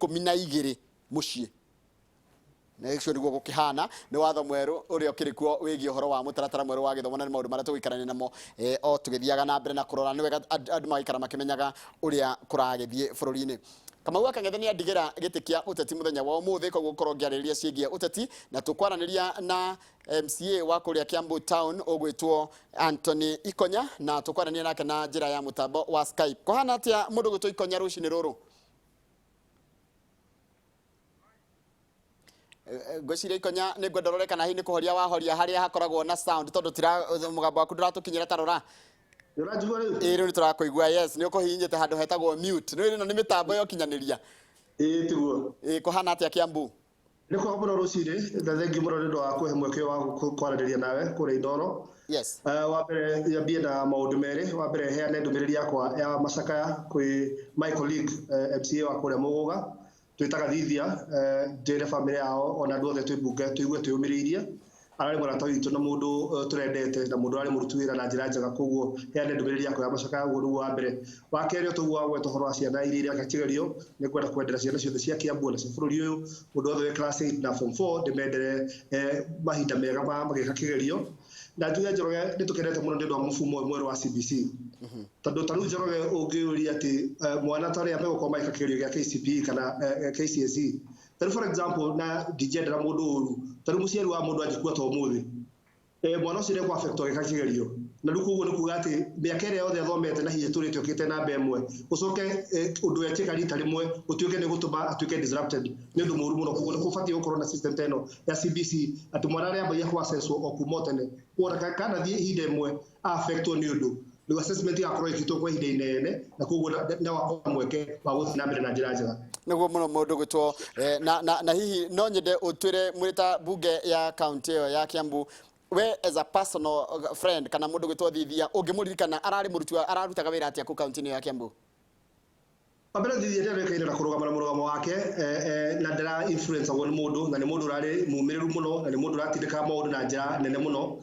12 mũciĩ. Na ũcio nĩguo gũkĩhana. Nĩ watho mwerũ ũrĩa ũkĩrĩ kuo wĩgiĩ ũhoro wa mũtaratara mwerũ wa gĩthomo, na nĩ maũndũ marĩa tũgũikarania namo o tũgĩthiaga na mbere na kũrora. Nĩ wega andũ magaikara makĩmenyaga ũrĩa kũragĩthiĩ bũrũri-inĩ. Kamau wa Kang'ethe nĩ andigĩra gĩtĩ kĩa ũteti mũthenya wa ũmũthĩ, koguo gũkorwo ngĩarĩrĩria ciĩgiĩ ũteti, na tũkwaranĩria na MCA wa kũrĩa Kiambu Town ũgwĩtwo Anthony Ikonya, na tũkwaranĩria nake na njĩra ya mũtambo wa Skype. Kũhana atĩa mũndũ gwĩtwo Ikonya rũcinĩ rũrũ? Ngwĩciria Ikonya nĩ ngwenda ũrore kana hihi nĩ kũhoria wahoria harĩa hakoragwo na sound, tondũ tira mũgambo waku ndũratũkinyĩra. Ta rora. Ũranjigua rĩu? Ĩĩ, rĩu nĩ tũrakũigua. Yes, nĩ ũkũhihinyĩte handũ hetagwo mute. Nĩ ĩno nĩ mĩtambo ya ũkinyanĩria. Ĩĩ, tiguo. Ĩĩ, kũhana atĩa Kiambu? Nĩ kwega mũno rũcinĩ, na thengiũ mũno nĩ ũndũ wa kũhe mweke wa kwaranĩria nawe kũrĩa Inooro. Wa mbere nyambie na maũndũ merĩ. Wa mbere heane ndũmĩrĩri yakwa ya macakaya kwĩ my colleague, MCA wa kũrĩa Mũgũga, twĩtaga Thithia, njĩre bamĩrĩ yao ona andũ othe twĩ mbunge tũigue twĩyũmĩrĩirie. Ararĩ mũrata witũ na mũndũ tũrendete na mũndũ ararĩ mũruti wĩra na njĩra njega, koguo heane ndũmĩrĩri yakwa ya macakaya. Ũguo nĩguo wa mbere. Wa kerĩ, o toguo wagweta ũhoro wa ciana iria ireka kĩgerio, nĩ ngwenda kwendera ciana ciothe cia Kiambu na cia bũrũri ũyũ, mũndũ wothe wĩ class 8 na form 4, ndĩmendere mahinda mega ma magĩka kĩgerio. Na njuge Njoroge nĩ tũkenete mũno nĩ ũndũ wa mũfumo ũyũ mwerũ wa CBC, tondũ ta rĩu Njoroge ũngĩũria atĩ mwana ta arĩa megũkorwo magĩka kĩgerio gĩa KCPE kana KCSE, ta rĩu for example, na ndingĩendera mũndũ ũru, ta rĩu mũciari wa mũndũ angĩkua ta ũmũthĩ, mwana ũcio nĩ affect agĩka kĩgerio. Na rĩu koguo nĩ kuga atĩ mĩaka ĩrĩa yothe athomete na hihi ĩtũrĩte ũkĩte namba ĩmwe, ũcoke ũndũ wekĩka rita rĩmwe ũtuĩke nĩ gũtũma atuĩke disrupted, nĩ ũndũ mũru mũno. Koguo nĩ kũbatiĩ gũkorwo na system ta ĩno ya CBC, atĩ mwana arĩambagia kũ assesswo o kuma o tene, kuona kana thiĩ ihinda ĩmwe affectwo nĩ ũndũ rĩu assessment igakorwo ĩkĩtwo kwa ihinda inene, na koguo no akorwo na mweke wa gũthiĩ na mbere na njĩra njega. Nĩguo mũno mũndũ gwĩtwo na hihi no nyende ũtwĩre mwĩ ta mbunge ya kaunti ĩyo ya Kiambu, we as a personal friend kana mũndũ gwĩtwo Thithia ũngĩmũririkana, ararĩ mũruti wa ararutaga wĩra atĩa kũ kaunti-inĩ ya Kiambu? Wa mbere, Thithia nĩ arĩkaine na kũrũgama na mũrũgamo wake, na ndara influence agwo nĩ mũndũ, na nĩ mũndũ ũrarĩ mumĩrĩru mũno, na nĩ mũndũ ũratindĩkaga maũndũ na njĩra nene mũno.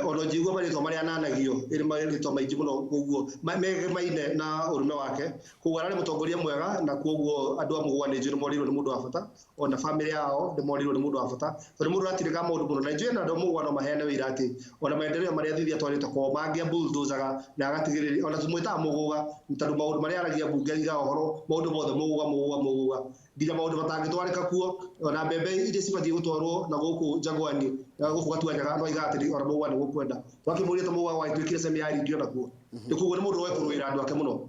Ona ũnjigua marĩtwa marĩa ananagio ĩrĩ marĩtwa maingĩ mũno, koguo megemaine na ũrume wake. Koguo ararĩ mũtongoria mwega, na koguo andũ a Mũgũa nĩ njũĩ nĩ morirwo nĩ mũndũ wa bata, ona bamĩrĩ yao nĩ morirwo nĩ mũndũ wa bata, tondũ mũndũ ũratindĩkaga maũndũ mũno. Na njũĩ na andũ a Mũgũa no maheane wĩira atĩ ona maendeleo marĩa Thithia atwarĩte kwao mangĩa bulldozaga na agatigĩrĩria, ona tũmwĩtaga Mũgũga tondũ maũndũ marĩa aragia mbunge aigaga ũhoro maũndũ mothe Mũgũga, Mũgũga, Mũgũga, nginya maũndũ matangĩtwarĩka kuo, ona mbembe iria cibatiĩ gũtwarwo na gũkũ Jagwani na gũkũ Gatuanyaga, no aigaga atĩ ona Mũgũga nĩ gũkwenda. Twakĩmũria ta Mũgũga gwagĩtuĩkire semi ya rindio nakuo nĩ koguo nĩ mũndũ ũĩ kũrũĩra andũ ake mũno.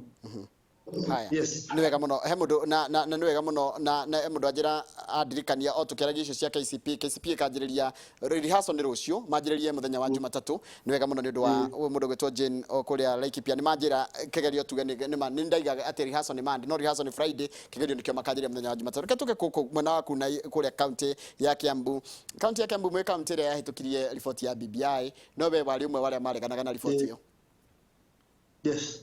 Haya. Yes. Nĩ wega mũno. He mũndũ na nĩ wega mũno na he mũndũ anjĩra andirikania o tũkĩaragia icio cia KCP. KCP ĩkanjĩrĩria rehearsal nĩ rũciũ, manjĩrĩrie mũthenya wa Jumatatũ. Nĩ wega mũno nĩ ũndũ wa mũndũ gwĩtwo Jane o kũrĩa Laikipia. Nĩ manjĩra kĩgerio tuge nĩ ndaiga atĩ rehearsal nĩ Monday, no rehearsal nĩ Friday, kĩgerio nĩkĩo makanjĩrĩria mũthenya wa Jumatatũ. Reke tũke gũkũ mwena waku na kũrĩa kaunti ya Kiambu. Kaunti ya Kiambu mwĩ kaunti ĩrĩa yahĩtũkirie riboti ya BBI, no we warĩ ũmwe wa arĩa mareganaga na riboti ĩyo. Yes.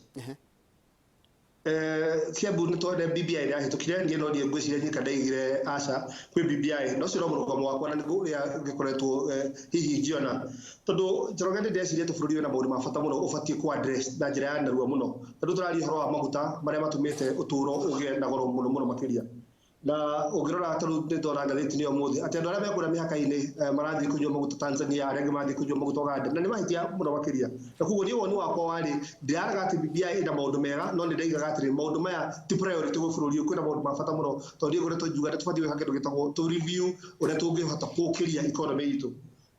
Kiambu nĩ twende BBI ĩrĩa yahĩtũkire, niĩ no niĩ ngwĩciria nyika ndaigire aca kwĩ BBI, no ũcio no mũrũgamo wakwa na nĩguo ũrĩa ngĩkoretwo hihi ngĩona, tondũ Njoroge nĩ ndeciria atĩ bũrũri wĩna maũndũ ma bata mũno ũbatiĩ kũ address na njĩra ya narua mũno, tondũ tũraria ũhoro wa maguta marĩa matũmĩte ũtũũro ũgĩe na goro mũno mũno makĩria. Na ũngĩrora ta rĩu nĩ ndona ngathĩti-inĩ ũmũthĩ atĩ andũ arĩa mekũrĩa mĩhaka-inĩ marathiĩ kũnyua maguta Tanzania, arĩa angĩ marathiĩ kũnyua maguta Uganda, na nĩ mahĩtia mũno makĩria. Na koguo niĩ woni wakwa warĩ ndĩrarega atĩ BBI ĩna maũndũ mega, no nĩ ndaigaga atĩrĩ maũndũ maya ti priority gwĩ bũrũri ũyũ, kwĩna maũndũ ma bata mũno, tondũ niĩ ngoretwo ngiuga nĩ tũbatiĩ gwĩka kĩndũ gĩtagwo tũ review ũrĩa tũngĩhota gũkĩria economy itũ.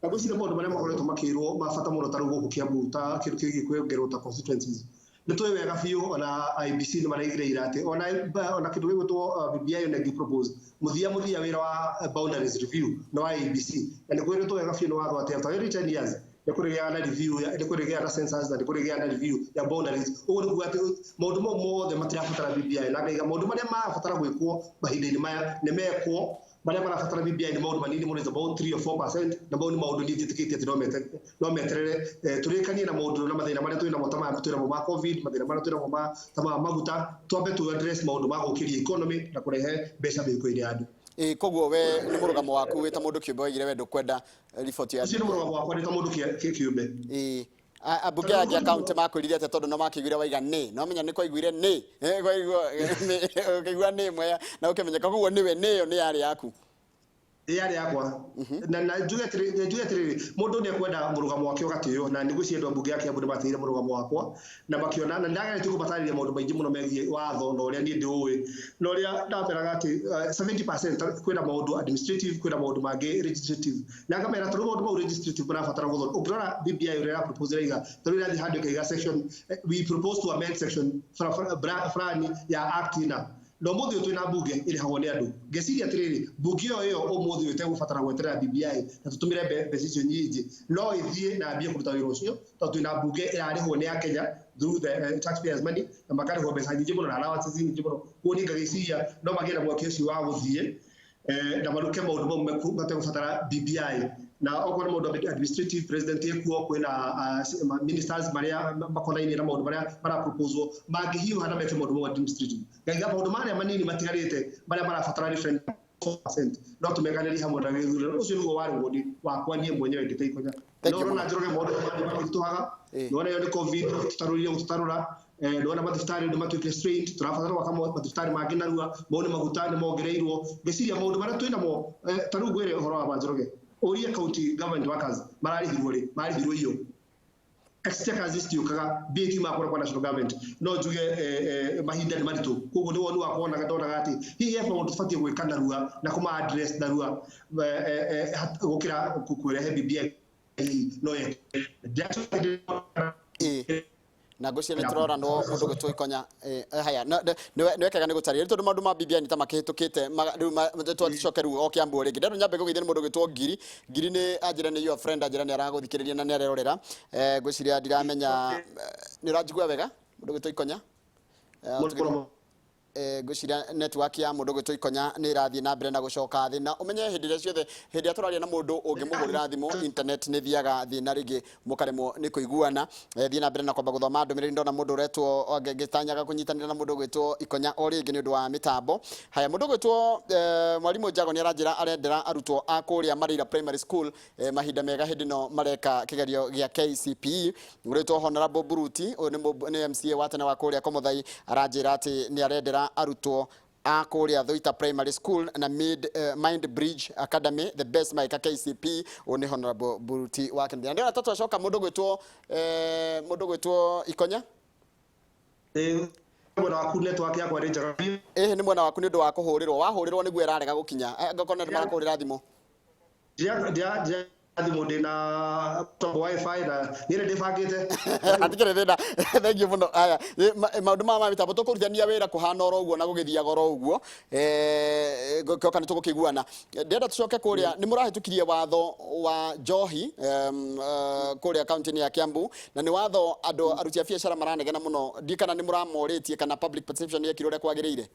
Na ngwĩciria maũndũ marĩa makoretwo makĩrwo ma bata mũno ta rĩu gũkũ Kiambu ta kĩndũ kĩgiĩ kwongererwo ta constituencies, nĩ tũĩ wega biũ ona IEBC nĩ maraigire ira atĩ ona kĩndũ gĩgwĩtwo BBI ona ĩngĩ propose mũthia mũthia wĩra wa boundaries review nĩ wa IEBC, na nĩ kwĩrĩtwo wega biũ nĩ watho atĩ after every 10 years nĩ kũrĩgĩaga na review ya nĩ kũrĩgĩaga na census na nĩ kũrĩgĩaga na review ya boundaries. Ũguo nĩ kuga atĩ maũndũ mau mothe matirabatara BBI, na ngaiga maũndũ marĩa marabatara gwĩkwo mahinda-inĩ maya nĩ mekwo. Marĩa marabatara BBI nĩ maũndũ manini mũno, is about 3 or 4%, na mau nĩ maũndũ niĩ njĩtĩkĩtie atĩ no meterere tũrĩkanie na maũndũ na mathĩna marĩa twĩ namo ta maya twĩ namo ma COVID, mathĩna marĩa twĩ namo ma ta ma maguta, twambe tũ address maũndũ ma gũkĩria economy na kũrehe mbeca mĩhuko-inĩ ya andũ. Ĩĩ, koguo we nĩ mũrũgamo waku wĩ ta mũndũ kĩũmbe waigire we ndũkwenda riboti ya Ũcio nĩ mũrũgamo wakwa ndĩ ta mũndũ kĩũmbe. Ĩĩ. Ambunge angĩ a kaunti makwĩrire atĩa tondũ no makĩiguire waiga nĩ no menya nĩ kwaiguire nĩ ũkĩigua nĩ ĩmwe na ũkĩmenyeka koguo nĩwe nĩ ĩyo nĩ yarĩ yaku. Yarĩ yakwa na njuge atĩrĩrĩ, mũndũ nĩ ekwenda mũrũgamo wake ũgatĩo, na nĩ ngwĩciria andũ a mbunge ya Kiambu nĩ matĩire mũrũgamo wakwa na makĩona, na ndageretie kũmatarĩria maũndũ maingĩ mũno megiĩ watho na ũrĩa niĩ ndĩũĩ, na ũrĩa ndameraga atĩ 70% kwĩna maũndũ administrative, kwĩna maũndũ mangĩ legislative, na ngamera tondũ maũndũ mau legislative marabatara gũthondekwo. Ũngĩrora BBI ũrĩa ĩra propose ĩraiga, tondũ ĩrathiĩ handũ ĩkaiga section, we propose to amend section fulani ya act ĩna, na ũmũthĩ ũyũ twĩna mbunge ĩrĩhagwo nĩ andũ. Ngeciria atĩrĩrĩ, mbunge ĩyo ũmũthĩ ũyũ ĩtegũbatara gweterera BBI na tũtũmĩre mbeca icio nyingĩ, no ĩthiĩ na ambie kũruta wĩra ũcio, tondũ twĩna mbunge ĩrarĩhwo nĩ Akenya through the taxpayers money, na makarĩhwo mbeca nyingĩ mũno na allowances nyingĩ mũno. Koguo niĩ ngagĩciria no magĩe na mweke ũcio wa gũthiĩ na maruke maũndũ mau mategũbatara BBI. Na okorwo nĩ maũndũ administrative, president ekuo, kwĩna ministers marĩa makonainie na maũndũ marĩa maraproposwo, mangĩhiũha na meke maũndũ mau administrative. Ngaiga maũndũ marĩa manini matigarĩte marĩa marabatara referendum no tũmekanĩrie hamwe na gĩthurano. Ũcio nĩguo warĩ woni wakwa niĩ mwenyewe ndĩ ta Ikonya. No ũrona Njoroge maũndũ makĩritũhaga, nĩwona ĩyo nĩ COVID tũtarũrire gũtũtarũra, nĩwona mathibitarĩ nĩ matuĩkire strained, tũrabatara gwaka mathibitarĩ mangĩ narua, mau nĩ maguta nĩ mongereirwo. Ngeciria maũndũ marĩa twĩnamo, ta rĩu ngwĩre ũhoro wa Njoroge, ũrie county government workers mararĩhirwo rĩ, mararĩhirwo iyo exchequers citiũkaga, mbia itiumaga kũrĩa kwa national government. No njuge mahinda nĩ maritũ, koguo nĩ woni wakwa wonaga ndonaga atĩ hihi he maũndũ tũbatiĩ gwĩka narua na kũma address narua gũkĩra kũrehe BBI no ye. Na ngwĩciria nĩ tũroranwo mũndũ gwĩtwo Ikonya. Haya, nĩ wekega nĩ gũtarĩria tondũ maũndũ ma BBI nĩ ta makĩhĩtũkĩte, rĩu twacoke rĩu o Kiambu rĩngĩ. Ndĩrenda nyambe ngũgeithie nĩ mũndũ gwĩtwo Ngiri. Ngiri nĩ anjĩra nĩ your friend, anjĩra nĩ aragũthikĩrĩria na nĩ arerorera. Ngwĩciria ndiramenya nĩ ũranjigua wega mũndũ gwĩtwo Ikonya? Ngwĩciria network ya mũndũ gwĩtwo Ikonya nĩ ĩrathiĩ na mbere na gũcoka thĩ, na ũmenye hĩndĩ ĩrĩa ciothe hĩndĩ ĩrĩa tũraria na mũndũ ũngĩmũhũrĩra thimũ internet nĩ thiaga thĩ na rĩngĩ mũkaremwo nĩ kũiguana. Thiĩ na mbere na kwamba gũthoma ndũmĩrĩri, ndona mũndũ ũretwo ngĩtanyaga kũnyitanĩra na mũndũ ũgwĩtwo Ikonya o rĩngĩ nĩ ũndũ wa mĩtambo. Haya, mũndũ ũgwĩtwo mwarimũ Njago nĩ aranjĩra arendera arutwo a kũrĩa Mareira Primary School mahinda mega hĩndĩ ĩno mareka kĩgerio gĩa KCPE. Ũrĩtwo Honorable Buruti, ũyũ nĩ MCA wa tene wa kũrĩa Komothai, aranjĩra atĩ nĩ arendera arutwo a kũrĩa Thuita Primary School na Mind Bridge Academy the best maika KCPE. Ũyũ nĩ Honorable Buruti wa Kennedy. Na ndĩrona ta twacoka mũndũ gwĩtwo Ikonya. Mwena waku network yakwa nĩ njega. Ĩhĩ, nĩ mwena waku nĩ ũndũ wa kũhũrĩrwo, wahũrĩrwo nĩguo ĩrarega gũkinya. Ngorwo nĩ marakũhũrĩra thimũ. Ndira thimũ ndĩna top wifi na niĩ nĩ ndĩbangĩte. Hatikĩrĩ thĩna, thank you mũno. Aya, maũndũ maya ma mĩtambo tũkũrutithania wĩra kũhana oro ũguo na gũgĩthiaga oro ũguo, kĩoka nĩ tũgũkĩiguana. Ndĩrenda tũcoke kũrĩa nĩ mũrahĩtũkirie watho wa njohi kũrĩa kaunti-inĩ ya Kiambu, na nĩ watho andũ aruti a biacara maranegena mũno. Ndiũĩ kana nĩ mũramorĩtie kana public perception yekirwo ũrĩa kwagĩrĩire.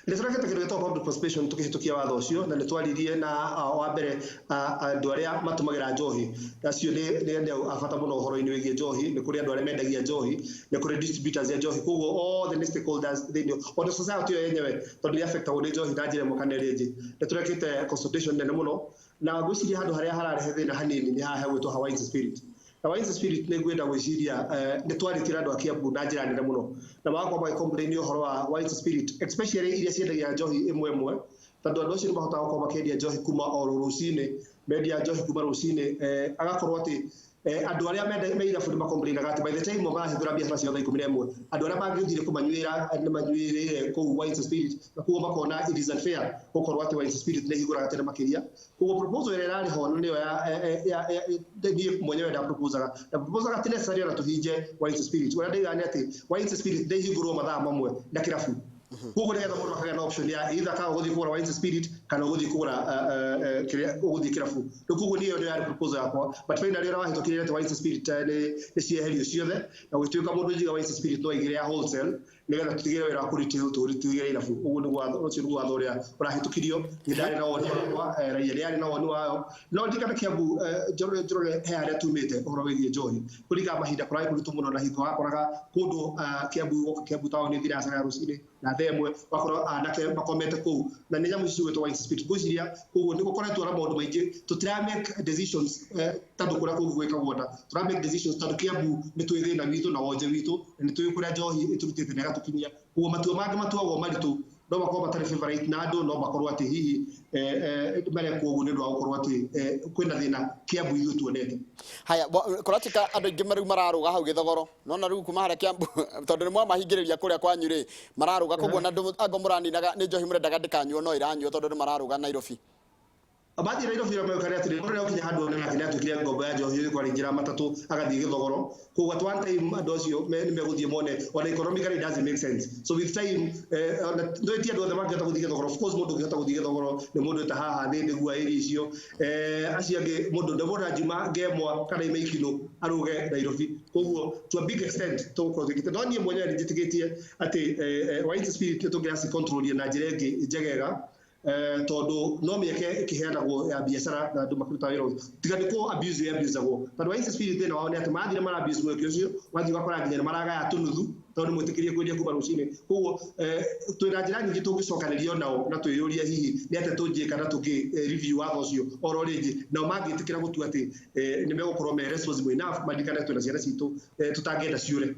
Nĩ tũrekete kĩndũ gĩtagwo public participation tũkĩhĩtũkia watho ũcio, na nĩ twaririe na wa mbere andũ arĩa matũmagĩra njohi, acio nĩ andũ a bata mũno ũhoro-inĩ wĩgiĩ njohi. Nĩ kũrĩ andũ arĩa mendagia njohi, nĩ kũrĩ distributors ya njohi, koguo othe nĩ stakeholders thĩinĩ ona society ĩyo yenyewe, tondũ nĩ affectagwo nĩ njohi na njĩra ĩmwe kana ĩrĩa ĩngĩ. Nĩ tũrekĩte consultation nene mũno, na ngwĩciria handũ harĩa hararehe thĩna hanini nĩ haha hegwĩtwo ha wines spirit. Na wines spirit nĩ ngwenda gwĩciria nĩ twarĩtie na andũ a Kiambu na njĩra nene mũno, na magakorwo magĩ complain ũhoro wa wines spirit, especially iria ciendagia njohi ĩmwe ĩmwe, tondũ andũ acio nĩ mahotaga gũkorwo makĩendia njohi kuma o rũcinĩ, mendia njohi kuma rũcinĩ, agakorwo atĩ andũ arĩa me irabu nĩ makomplainaga atĩ by the time marahingũra biacara ciao thaa 11, andũ arĩa mangĩthire kũmanyuĩra nĩ manyuĩrĩire kũu wines spirit, na koguo makona it is unfair gũkorwo atĩ wines spirit nĩ ihingũraga tene makĩria. Koguo proposal ĩrĩa ĩrarĩ ho nĩyo ya niĩ mwenyewe ndaproposaga, na proposaga ti necessary ona tũhinge wines spirit. Ũrĩa ndaigaga nĩ atĩ wines spirit nĩ ihingũrwo mathaa mamwe na kĩrabu, koguo nĩgetha mũndũ akagĩa na option ya either kana ũgũthiĩ kũgũra wines spirit kana ũgũthiĩ kũgũra kĩrĩa ũgũthiĩ kĩrabu. Rĩu koguo niĩ ĩyo nĩyo yarĩ proposal yakwa, but finally ũrĩa wahĩtũkire atĩ wines spirit nĩ cieherio ciothe, na gũgĩtuĩka mũndũ njiga wines spirit no aigĩre ya wholesale. Nĩgetha tũtigĩre wĩra wa kũ-retail tũtigĩre irabu. Ũguo nĩguo watho ũcio, nĩguo watho ũrĩa ũrahĩtũkirio. Nĩ ndarĩ na woni wakwa, raia nĩ yarĩ na woni wayo, no ndirikana Kiambu, Njoroge, he harĩa tumĩte ũhoro wĩgiĩ njohi kũringana mahinda kũrarĩ kũritũ mũno, na hingo wakoraga kũndũ Kiambu, woka Kiambu taũni thinacara ya rũcinĩ na thaa 1 wakora anake makomete kũu, na nĩ nyamũ ici cigwĩtwo wine spirit ngwĩciria. Koguo nĩ gũkoretwo na maũndũ maingĩ. Tũtira make decisions tondũ kũrĩa kũngĩ gwĩkagwo, na tũra make decisions tondũ Kiambu nĩ tũĩ thĩna witũ na wonje witũ, na nĩ tũĩ kũrĩa njohi ĩtũrutĩte na ĩgatũkinyia. Koguo matua mangĩ matuagwo maritũ no makorwo matarĩ favorite na andũ, no makorwo atĩ hihi marekwo ũguo nĩ ũndũ wa gũkorwo atĩ kwĩna thĩna Kiambu ithuĩ tuonete. Haya, kũratuĩka andũ aingĩ rĩu mararũga hau Gĩthogoro, nona rĩu kuma harĩa Kiambu, tondũ nĩ mwamahingĩrĩria kũrĩa kwanyu rĩ, mararũga. Koguo na andũ ango mũraninaga nĩ njohi mũrendaga ndĩkanyuo, no ĩranyuo tondũ nĩ mararũga Nairobi. Bathiĩ Nairobi ũrĩa mekare atĩrĩ, mũndũ nĩokinya handũ one nake nĩatuĩkire ngombo ya njohi, kwarĩingĩra matatũ agathiĩ Gĩthogoro. Koguo at one time andũ acio nĩ megũthiĩ mone ona economically it doesn't make sense. So with time, ona no ti andũ othe mangĩhota gũthiĩ Gĩthogoro. Of course mũndũ ũngĩhota gũthiĩ Gĩthogoro nĩ mũndũ wĩta haha thĩ nĩguo area icio, acio angĩ mũndũ ndamona njuma ngemwa kana ime ikinũ arũge Nairobi. Koguo to a big extent tũgũkorwo twĩkĩte, no niĩ mwenyewe nĩ njĩtĩkĩtie atĩ wine spirit nĩ tũngĩraci control na njĩra ĩngĩ njegega, tondũ no mĩeke ĩkĩheanagwo ya biacara na andũ makĩruta wĩra ũcio, tiga nĩ kũ abuse abusagwo, tondũ wine spirit thĩna wao nĩ atĩ mathire mara abuse mweke ũcio, wathiĩ ũgakora nginya nĩ maragaya tũnuthu tondũ nĩ mwĩtĩkĩrie kwendia kuma rũcinĩ. Koguo twĩna njĩra nyingĩ tũngĩcokanĩrio nao na twĩyũrie hihi nĩ atĩa tũngĩka na tũngĩ review watho ũcio oro rĩngĩ, nao mangĩtĩkĩra gũtua atĩ nĩ megũkorwo me responsible enough maririkane twĩna ciana citũ, tũtangĩenda ciũre.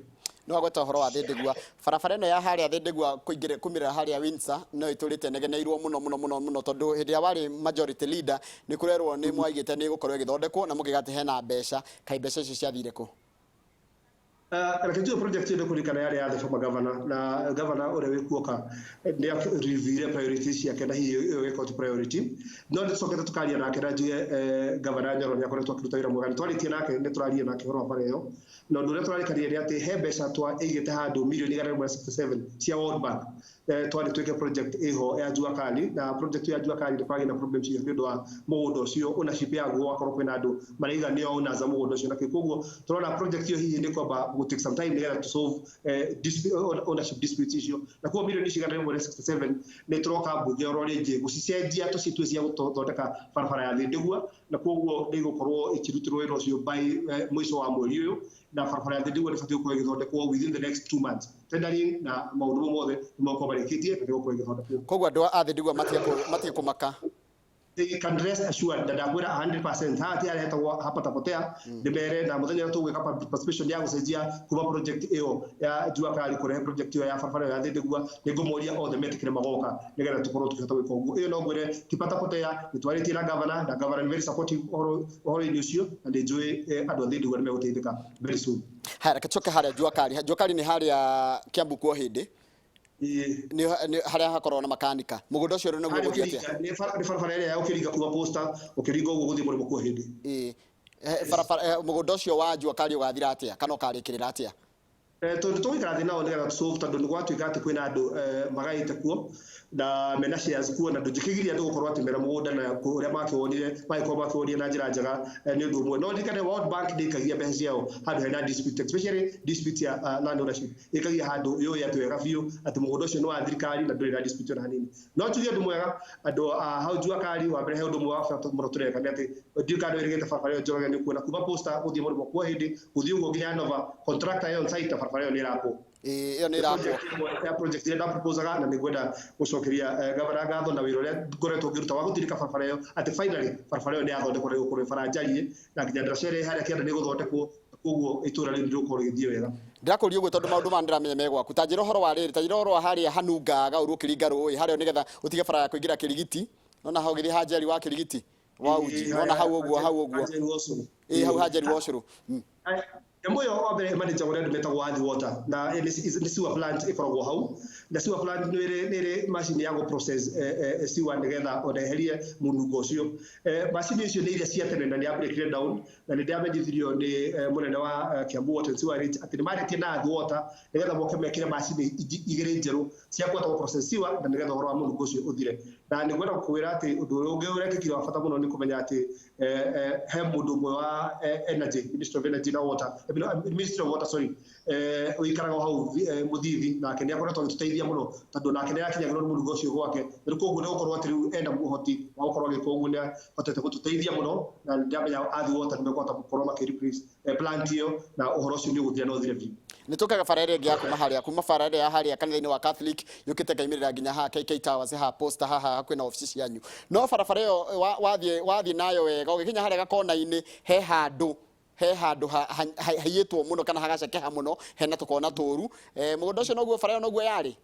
Nĩ wagweta ũhoro wa Thĩndĩgua, barabara ĩno ya harĩa Thĩndĩgua kũingĩra kumĩrĩra harĩa Windsor no ĩtũrĩte negeneirwo mũno mũno mũno mũno, tondũ hĩndĩ ĩrĩa warĩ majority leader nĩ kũrerwo nĩ mwaigĩte nĩ ĩgũkorwo ĩgĩthondekwo na mũkĩga atĩ hena mbeca. Kaĩ mbeca icio ciathire kũ? Reke tuge project ĩyo ndĩkũririkana yarĩ ya the former governor, na governor ũrĩa wĩ kuoka nĩ reviewire priorities ciake na hihi ĩyo ĩgĩkorwo ti priority, no nĩ tũcokete tũkaria nake na njuge governor Nyoro nĩ akoretwo akĩruta wĩra mwega. Nĩ twarĩtie nake, nĩ tũraria nake ũhoro wa bara ĩyo, na ũndũ ũrĩa tũrarĩkanire nĩ atĩ he mbeca twaigĩte handũ mirioni 167 cia World Bank, twarĩ twĩke project ĩho ya Jua Kali. Na project ya Jua Kali nĩ kwagĩa na problem cio nĩ ũndũ wa mũgũnda ũcio ownership yaguo, wakorwo kwĩna andũ maraiga nĩo owners a mũgũnda ũcio nakĩ. Koguo tũrona project ĩyo hihi nĩ kwamba gũ take some time nĩgetha to solve dispute, ownership disputes icio. Na koguo mirioni ici 167 nĩ tũroka mbunge oro rĩngĩ gũcicenjia tũcitue cia gũthondeka barabara ya Thĩndĩgua, na koguo nĩ ĩgũkorwo ĩkĩrutĩrwo wĩra ũcio by mũico wa mweri ũyũ, na barabara ya Thĩndĩgua nĩ ĩbatiĩ gũkorwo ĩgĩthondekwo within the next 2 months. Tendering na maũndũ mau mothe nĩ megũkorwo marĩkĩtie na nĩ gũkorwo ĩgĩthondekwo. Koguo andũ a Thĩndĩgua matige kũmaka. They can rest assured na ndakwĩra 100% haha ti harĩa hetagwo hapatapotea. Ndĩmere na mũthenya ũrĩa tũgwĩka public participation ya gũcenjia kuma project ĩyo ya Jua Kali kũrehe project ĩyo ya barabara ĩyo ya Thĩndĩgua, nĩ ngũmoria othe metĩkĩre magoka nĩgetha tũkorwo tũkĩhota gwĩka ũguo. Ĩyo no ngwĩre ti patapotea. Nĩ twarĩtie na governor, na governor nĩ very supportive ũhoro-inĩ ũcio, na nĩ njũĩ andũ a Thĩndĩgua nĩ megũteithĩka very soon. Haya, reke tũcoke harĩa Jua Kali. Jua Kali nĩ harĩa Kiambu kuo hĩndĩ nĩ harĩa hakoragwo na makanika. Mũgũnda ũcio rĩu nĩguo Harĩa ũgũthiĩ atĩa? Ũkĩringa, nĩ barabara ĩrĩa ya ũkĩringa kuma posta ũkĩringa ũguo gũthiĩ mũrĩmo kuo hĩndĩ. Ĩĩ. Barabara, mũgũnda ũcio wa Jua Kali ũgathira atĩa kana ũkarĩkĩrĩra atĩa? Tondũ tũgũikara thĩ nao nĩgetha tũ solve, tondũ nĩ gwatuĩka atĩ kwĩna andũ magaĩte kuo na mena shares kuo, na ndũngĩkĩgiria andũ gũkorwo atĩ mena mũgũnda na ũrĩa makĩwonire magĩkorwo makĩwonire na njĩra njega, nĩ ũndũ ũmwe. No ndirikane World Bank ndĩikagia mbeca ciao handũ hena dispute, especially dispute ya land ownership. Ĩkagia handũ yũĩ atĩ wega biũ atĩ mũgũnda ũcio nĩ wa thirikari na ndũrĩ na dispute ona hanini. No njuge ũndũ mwega andũ a hau Jua Kali, wa mbere he ũndũ ũmwe wa bata mũno tũreka nĩ atĩ ndiũĩ kana nĩwĩrĩgĩte barabara ĩyo, Njoroge, nĩ ũkuona kuma posta gũthiĩ mũrĩmo kuo hĩndĩ gũthiĩ ũguo nginya Nova, contractor ĩyo on site na barabara ĩyo nĩ ĩrakwo. Ĩĩ, ĩyo nĩ ĩrakwo. Project ĩmwe ya project ĩrĩa ndaproposaga, na nĩngwenda gũcokeria gavana ngatho na wĩra ũrĩa ngoretwo ngĩruta wa gũtirika barabara ĩyo, atĩ finally barabara ĩyo nĩ yathondekwo na ĩgũkorwo ĩ bara njariĩ, na nginya ndaraca ĩrĩa ĩ harĩa kĩanda nĩ ĩgũthondekwo. Koguo itũra rĩu rĩgũkorwo rĩgĩthiĩ wega. Ndĩrakũria ũguo tondũ maũndũ maya ndĩramenya me gwaku. Ta njĩra ũhoro wa rĩrĩ, ta njĩra ũhoro wa harĩa hanungaga ũru ũkĩringa rũĩ harĩa, nĩgetha ũtige bara ya kũingĩra Kĩrigiti. Nona hau ũgĩthiĩ Hanjeri wa Kĩrigiti wa Uji, nona hau ũguo, hau ũguo. Ĩĩ, hau Hanjeri wa ũcũrũ. Nyamũ ĩyo wa mbere ĩmanĩjagwo nĩ andũ metagwo Athi Water, na nĩ sewer plant ĩkoragwo hau, na sewer plant nĩ ĩrĩ macini ya gũ process sewer nĩgetha ona eherie mũnungo ũcio. Macini icio nĩ iria cia tene na nĩ ya breakire down, na nĩ ndamenyithirio nĩ mũnene wa Kiambu Water and Sewerage atĩ nĩ marĩtie na Athi Water nĩgetha moke mekĩre macini igĩrĩ njerũ cia kũhota gũ process sewer na nĩgetha ũhoro wa mũnungo ũcio ũthire. Na nĩ ngwenda gũkwĩra atĩ ũndũ ũrĩa ũngĩ ũrekĩkire wa bata mũno nĩ kũmenya atĩ he mũndũ ũmwe wa energy, Ministry of Energy na Water, Ministry of Water, sorry, ũikaraga hau Mũthithi, nake nĩ akoretwo agĩtũteithia mũno tondũ nake nĩ arakinyagĩrwo nĩ mũrugo ũcio gwake. Rĩu koguo nĩ gũkorwo atĩ rĩu ena ũhoti wa gũkorwo agĩka ũguo, nĩ ahotete gũtũteithia mũno, na ndamenya Athi Water nĩ mekũhota gũkorwo makĩ replace plant ĩyo, na ũhoro ũcio nĩ ũgũthira na ũthire biũ. Nĩ tũkaga bara ĩrĩa ĩngĩ ya kuma harĩa, kuma bara ĩrĩa ya harĩa kanitha-inĩ wa Catholic yũkĩte ngaimĩrĩra nginya haha KK Towers, haha Posta, haha hakuhĩ na obici cianyu. No barabara ĩyo wathiĩ nayo wega, ũgĩkinya harĩa gakona-inĩ, he handũ haiyĩtwo mũno kana hagacekeha mũno, hena tũkona tũru. Mũgũnda ũcio noguo, bara ĩyo noguo yarĩ.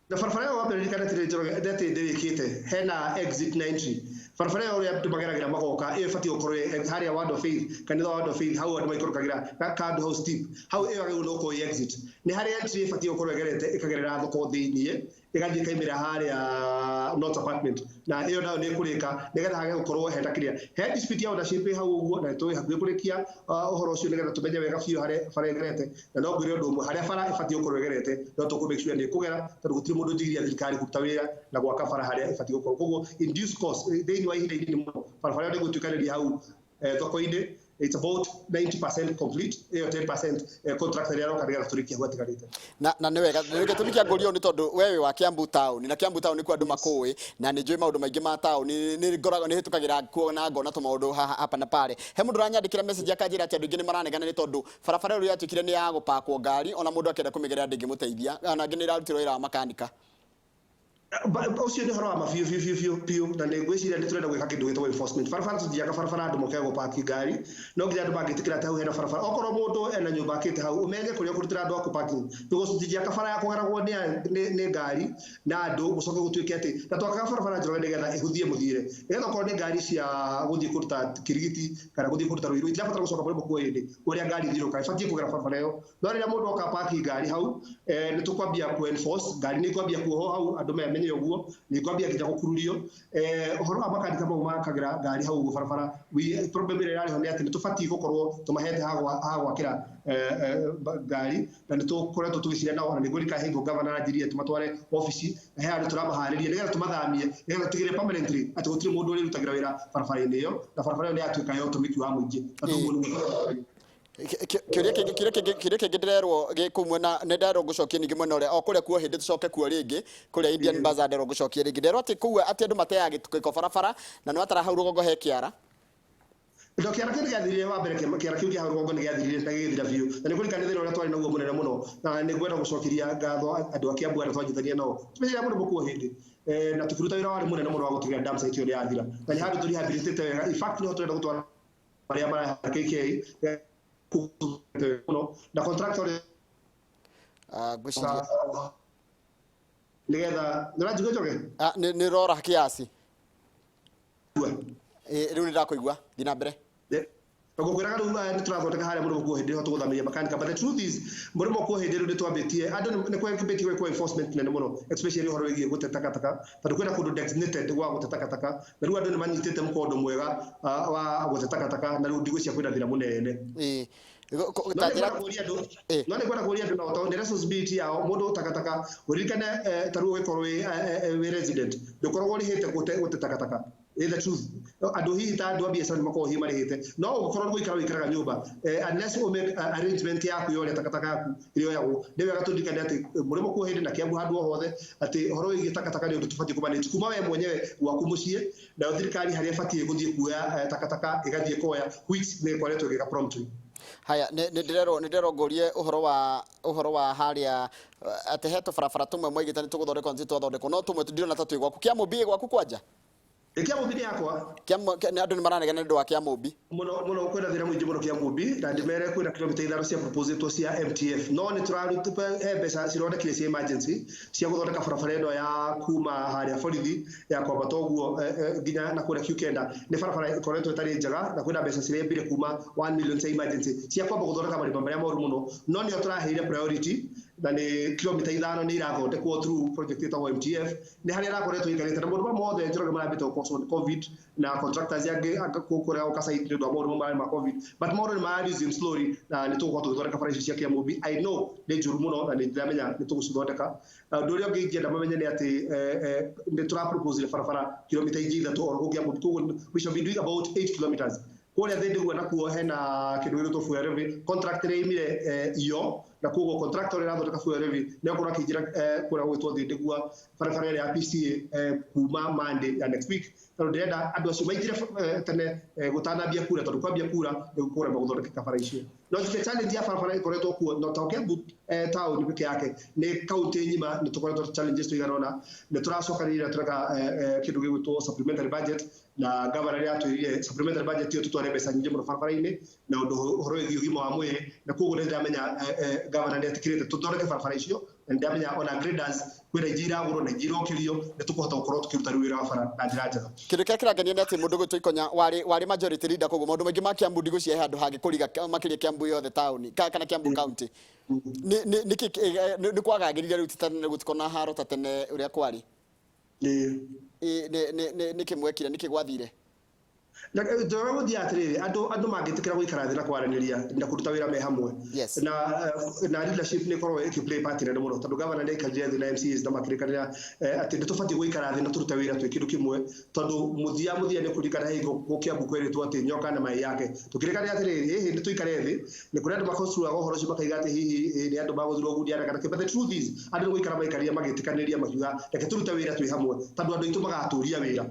Na barabara ĩyo wambere ririkana atĩrĩ, Njoroge, atĩ ndĩrĩkĩte hena exit na entry. Barabara ĩyo ũrĩa andũ mageragĩra magoka, ĩyo ĩbatiĩ gũkorwo harĩa Word of Faith, kanitha wa Word of Faith, hau andũ maikũrũkagĩra kandũ hau steep hau, ĩyo yagĩrĩirwo nĩ gũkorwo ĩ exit. Nĩ harĩa entry ĩbatiĩ gũkorwo ĩgerete, ĩkagerera thoko thĩiniĩ, ĩgathiĩ ĩkaimĩra harĩa North Apartment, na ĩyo nayo nĩ ĩkũrĩka nĩgetha hage gũkorwo hena kĩrĩa he dispute ya ownership ĩ hau ũguo, na tũrĩ hakuhĩ kũrĩkia ũhoro ũcio nĩgetha tũmenye wega biũ harĩa bara ĩgerete. Na no ngwĩre ũndũ ũmwe, harĩa bara ĩbatiĩ gũkorwo ĩgerete no tũkũ make sure nĩ ĩkũgera, tondũ gũtirĩ mũndũ ũnjigĩria thirikari kũruta wĩra na gwaka bara harĩa ĩbatiĩ gũkorwo. Koguo in due course, thĩinĩ wa ihinda inini mũno, barabara ĩyo nĩ ĩgũtuĩkanĩria hau thoko-inĩ. It's about 90% complete, ĩyo 10% contract ĩrĩa aroka nĩgetha tũrĩkie hau atigarĩte. Na nĩ wega nĩ gĩtũmi kĩa ngũrio nĩ tondũ we wĩ wa Kiambu town, na Kiambu town nĩkuo andũ makũĩ, na nĩ njũĩ maũndũ maingĩ ma town, nĩ ngoragwo nĩ hĩtũkagĩra kuo na ngona tũmaũndũ haha hapa na pale. He mũndũ ũranyandĩkĩra message akanjĩra atĩ andũ aingĩ nĩ maranegana nĩ tondũ barabara ĩyo yatuĩkire nĩ ya gũpakwo ngari, ona mũndũ akĩenda kũmĩgerera ndĩngĩmũteithia, ona angĩ nĩ ĩrarutirwo wĩra wa makanika. Ũcio nĩ ũhoro wa ma biũ biũ biũ biũ biũ, na nĩ ngwĩciria nĩ tũrenda gwĩka kĩndũ gĩtagwo enforcement. Barabara, tũthiaga barabara andũ moke gũpaki ngari, no nginya andũ mangĩtĩkĩra atĩ hau hena barabara. Okorwo mũndũ ena nyũmba akĩte hau, ũmenye kũrĩa ũkũrutĩra andũ aku parking, because tũtingĩaka bara ya kũgeragwo nĩ ngari na andũ gũcoke gũtuĩke atĩ na twakaga barabara, Njoroge, nĩgetha ĩhũthie mũthiĩre, nĩgetha okorwo nĩ ngari cia gũthiĩ kũruta Kirigiti kana gũthiĩ kũruta Ruiru, itirabatara gũcoka mũrĩmo kuo hĩndĩ ũrĩa ngari ithiũrũrũkaga, ĩbatiĩ kũgera barabara ĩyo. No rĩrĩa mũndũ oka paki ngari hau, nĩ tũkwambia ku enforce, ngari nĩ ikwambia kuohwo hau, andũ menye ũguo, nĩ ikwambia nginya gũkururio. Ũhoro wa makanika mau makagĩra ngari hau ũguo barabara, problem ĩrĩa ĩrarĩ ho nĩ atĩ nĩ tũbatiĩ gũkorwo tũmahete ha gwakĩra ngari, na nĩ tũkoretwo tũgĩciria nao, na nĩguo rikahingo gavana aranjirie tũmatware obici, na he handũ tũramaharĩria nĩgetha tũmathamie, nĩgetha tũtigĩrĩre permanently atĩ gũtirĩ mũndũ ũrĩrutagĩra wĩra barabara-inĩ ĩyo, na barabara ĩyo nĩ yatuĩka ya ũtũmĩki wa mũingĩ, na tũguo nĩguo. Kĩũria kĩngĩ ndĩrerwo gĩ kũu mwena, nĩ nderwo ngũcokie ningĩ mwena ũrĩa o kũrĩa kuo hĩndĩ tũcoke kuo rĩngĩ, kũrĩa Indian Bazaar, nderwo ngũcokie rĩngĩ. Nderwo atĩ kũu atĩ andũ mateaga gĩko barabara, na nĩ watara hau rũgongo he kĩara. Ndo kĩara kĩu nĩ gĩathirire wa mbere, kĩara kĩu kĩa hau rũgongo nĩ gĩathirire na gĩgĩthira biũ, na nĩ kũririkana thĩna ũrĩa twarĩ naguo mũnene mũno, na nĩ ngwenda gũcokeria ngatho andũ a Kiambu arĩa twanyitania nao tũmenyera mũno mũkuo hĩndĩ, na tũkĩruta wĩra warĩ mũnene mũno wa gũtigĩrĩra dam site ĩyo nĩ yathira, na nĩ handũ tũrehabilitate wega. In fact, nĩho tũrenda gũtwara marĩa mara KK mũno na contractor ũrĩa Ngwĩciria nĩgetha nĩũranjigua, Njoroge? Ah, nĩ rora kiasi. Rĩu nĩ ndakũigua, thiĩ na mbere. Ngũkwĩraga rĩu nĩ tũrathondeka harĩa mũrĩmo kuo hĩndĩ ĩyo tũgũthamĩria makanika, but the truth is mũrĩmo kuo hĩndĩ rĩu nĩ twambĩtie andũ nĩ kwambĩtie gwĩkwo enforcement nene mũno, especially ũhoro wĩgiĩ gũte takataka, tondũ kwĩna kũndũ designated gwa gũte takataka, na rĩu andũ nĩ manyitĩte mũkondo mwega wa gũte takataka, na rĩu ndigwĩciria kwĩna thĩna mũnene. No Ta nĩ njĩra ngwenda kũria andũ, no nĩ ngwenda kũria andũ nao tondũ nĩ responsibility yao mũndũ takataka ũririkane, ta rĩu ũgĩkorwo wĩ resident, ndũkoragwo ũrĩhĩte gũte takataka. The truth, andũ hihi ta andũ a biacara nĩ makoragwo hihi marĩhĩte, no ũngĩkorwo nĩ gũikara wĩikaraga nyũmba, unless ũ make arrangement yaku ya ũrĩa takataka yaku ĩrĩoyagwo. Nĩ wega tũririkane atĩ mũrĩmo kuo hĩndĩ na Kiambu handũ o hothe atĩ ũhoro wĩgiĩ takataka nĩ ũndũ tũbatiĩ kũmanage kuma we mwenyewe gwaku mũciĩ, nayo thirikari harĩa ĩbatiĩ gũthiĩ kuoya takataka ĩgathiĩ kuoya, which nĩ ĩkoretwo ĩgĩka promptly. Haya, nĩ ndĩrerwo ngũrie ũhoro wa harĩa atĩ he tũbarabara tũmwe mwaigĩte nĩ tũgũthondekwo, nĩ twathondekwo, no tũmwe ndirona ta twĩ gwaku. Kĩamũmbi ĩ gwaku kwanja? Kĩamũmbi nĩ yakwa. Nĩ andũ nĩ maranegena nĩ ũndũ wa Kĩamũmbi. Mũno mũno, kwĩna thĩna mũingĩ mũno Kĩamũmbi, na ndĩmere kwĩna kilomita 5 cia proposetwo cia MTF, no nĩ tũraruta he mbeca cironekire cia emergency cia gũthondeka barabara ĩno ya kuma harĩa borithi ya kwambata ũguo nginya na kũrĩa Q9. Nĩ barabara ĩkoretwo ĩtarĩ njega, na kwĩna mbeca cirembire kuma 1 million cia emergency cia kwamba gũthondeka marima marĩa moru mũno, no nĩyo tũraheire priority, na nĩ kilomita 5 nĩ irathondekwo through project ĩtagwo MTF. Nĩ harĩa ĩrakoretwo ĩikarĩte na maũndũ mamwe mothe, Njoroge, marambĩte gũkoswo nĩ COVID na contractors angĩ kũrĩa gũka site nĩ ũndũ wa maũndũ mamwe ma COVID, but maũndũ nĩ mara resume slowly, na nĩ tũgũkorwo tũgĩthondeka bara icio cia Kĩamũmbi. I know nĩ njũru mũno na nĩ ndĩramenya nĩ tũgũcithondeka. Ũndũ ũrĩa ũngĩ ingĩenda mamenye nĩ atĩ nĩ tũra propose barabara kilomita ingĩ 3 oro kũu Kĩamũmbi, koguo we shall be doing about 8 kilometers. Kũrĩa Thĩndĩgua nakuo hena kĩndũ gĩgwĩtwo fuel levy contract ĩrĩa imire iyo, na koguo contractor ũrĩa ũrathondeka fuel levy nĩ akorwo akĩingĩra kũrĩa gũgwĩtwo Thĩndĩgua barabara ĩrĩa ya PCA kuma Monday ya next week, tondũ ndĩrenda andũ acio maingĩre tene gũtanambia kura, tondũ kwambia kura nĩ gũkũrema gũthondekeka bara icio. No njuge challenge ya barabara ĩkoretwo kuo no ta Kiambu town peke yake, nĩ kaunti ng'ima nĩ tũkoretwo challenges tũigana ũna. Nĩ tũracokanĩrĩria tũreka kĩndũ gĩgwĩtwo supplementary budget, na governor nĩ atwĩrire supplementary budget ĩyo tũtware mbeca nyingĩ mũno barabara-inĩ na ũndũ ũhoro wĩgiĩ ũgima wa mwĩrĩ, na koguo nĩ ndĩramenya governor nĩ etĩkĩrĩte tũthondeke barabara icio, na nĩ ndĩramenya ona graders kwĩna ingĩ iragũrwo na ingĩ irokĩrio, nĩ tũkũhota gũkorwo tũkĩruta rĩu wĩra wa bara na njĩra njega. Kĩndũ kĩrĩa kĩrangenia nĩ atĩ mũndũ gwĩtwo Ikonya warĩ majority leader, koguo maũndũ maingĩ ma Kiambu ndigũcihe handũ hangĩ kũriga makĩria Kiambu yothe taũni kana Kiambu county. Nĩ kwagagĩrire rĩu, ti tene gũtikorwo na haro ta tene ũrĩa kwarĩ? Nĩkĩ mwekire, nĩkĩ gwathire? Njoroge gũthiĩ atĩrĩrĩ, andũ mangĩtĩkĩra gũikara thĩ na kwaranĩria na kũruta wĩra me hamwe na leadership nĩ ĩkoragwo ĩkĩ play part nene mũno, tondũ governor nĩ aikarire thĩ na MCAs na makĩrĩkanĩra atĩ nĩ tũbatiĩ gũikara thĩ na tũrute wĩra twĩ kĩndũ kĩmwe, tondũ mũthia mũthia nĩ kũririkana hingo Kiambu kwerĩtwo atĩ nyoka na mai yake. Tũkĩrĩkanĩra atĩrĩrĩ, ĩhĩ nĩ tũikare thĩ, nĩ kũrĩ andũ maconstruaga ũhoro ũcio makaiga atĩ hihi nĩ andũ magũthirwo gundiana kana kĩ, but the truth is andũ nĩ gũikara maikarire magĩtĩkanĩria makiuga reke tũrute wĩra twĩ hamwe, tondũ andũ aitũ magatũria wĩra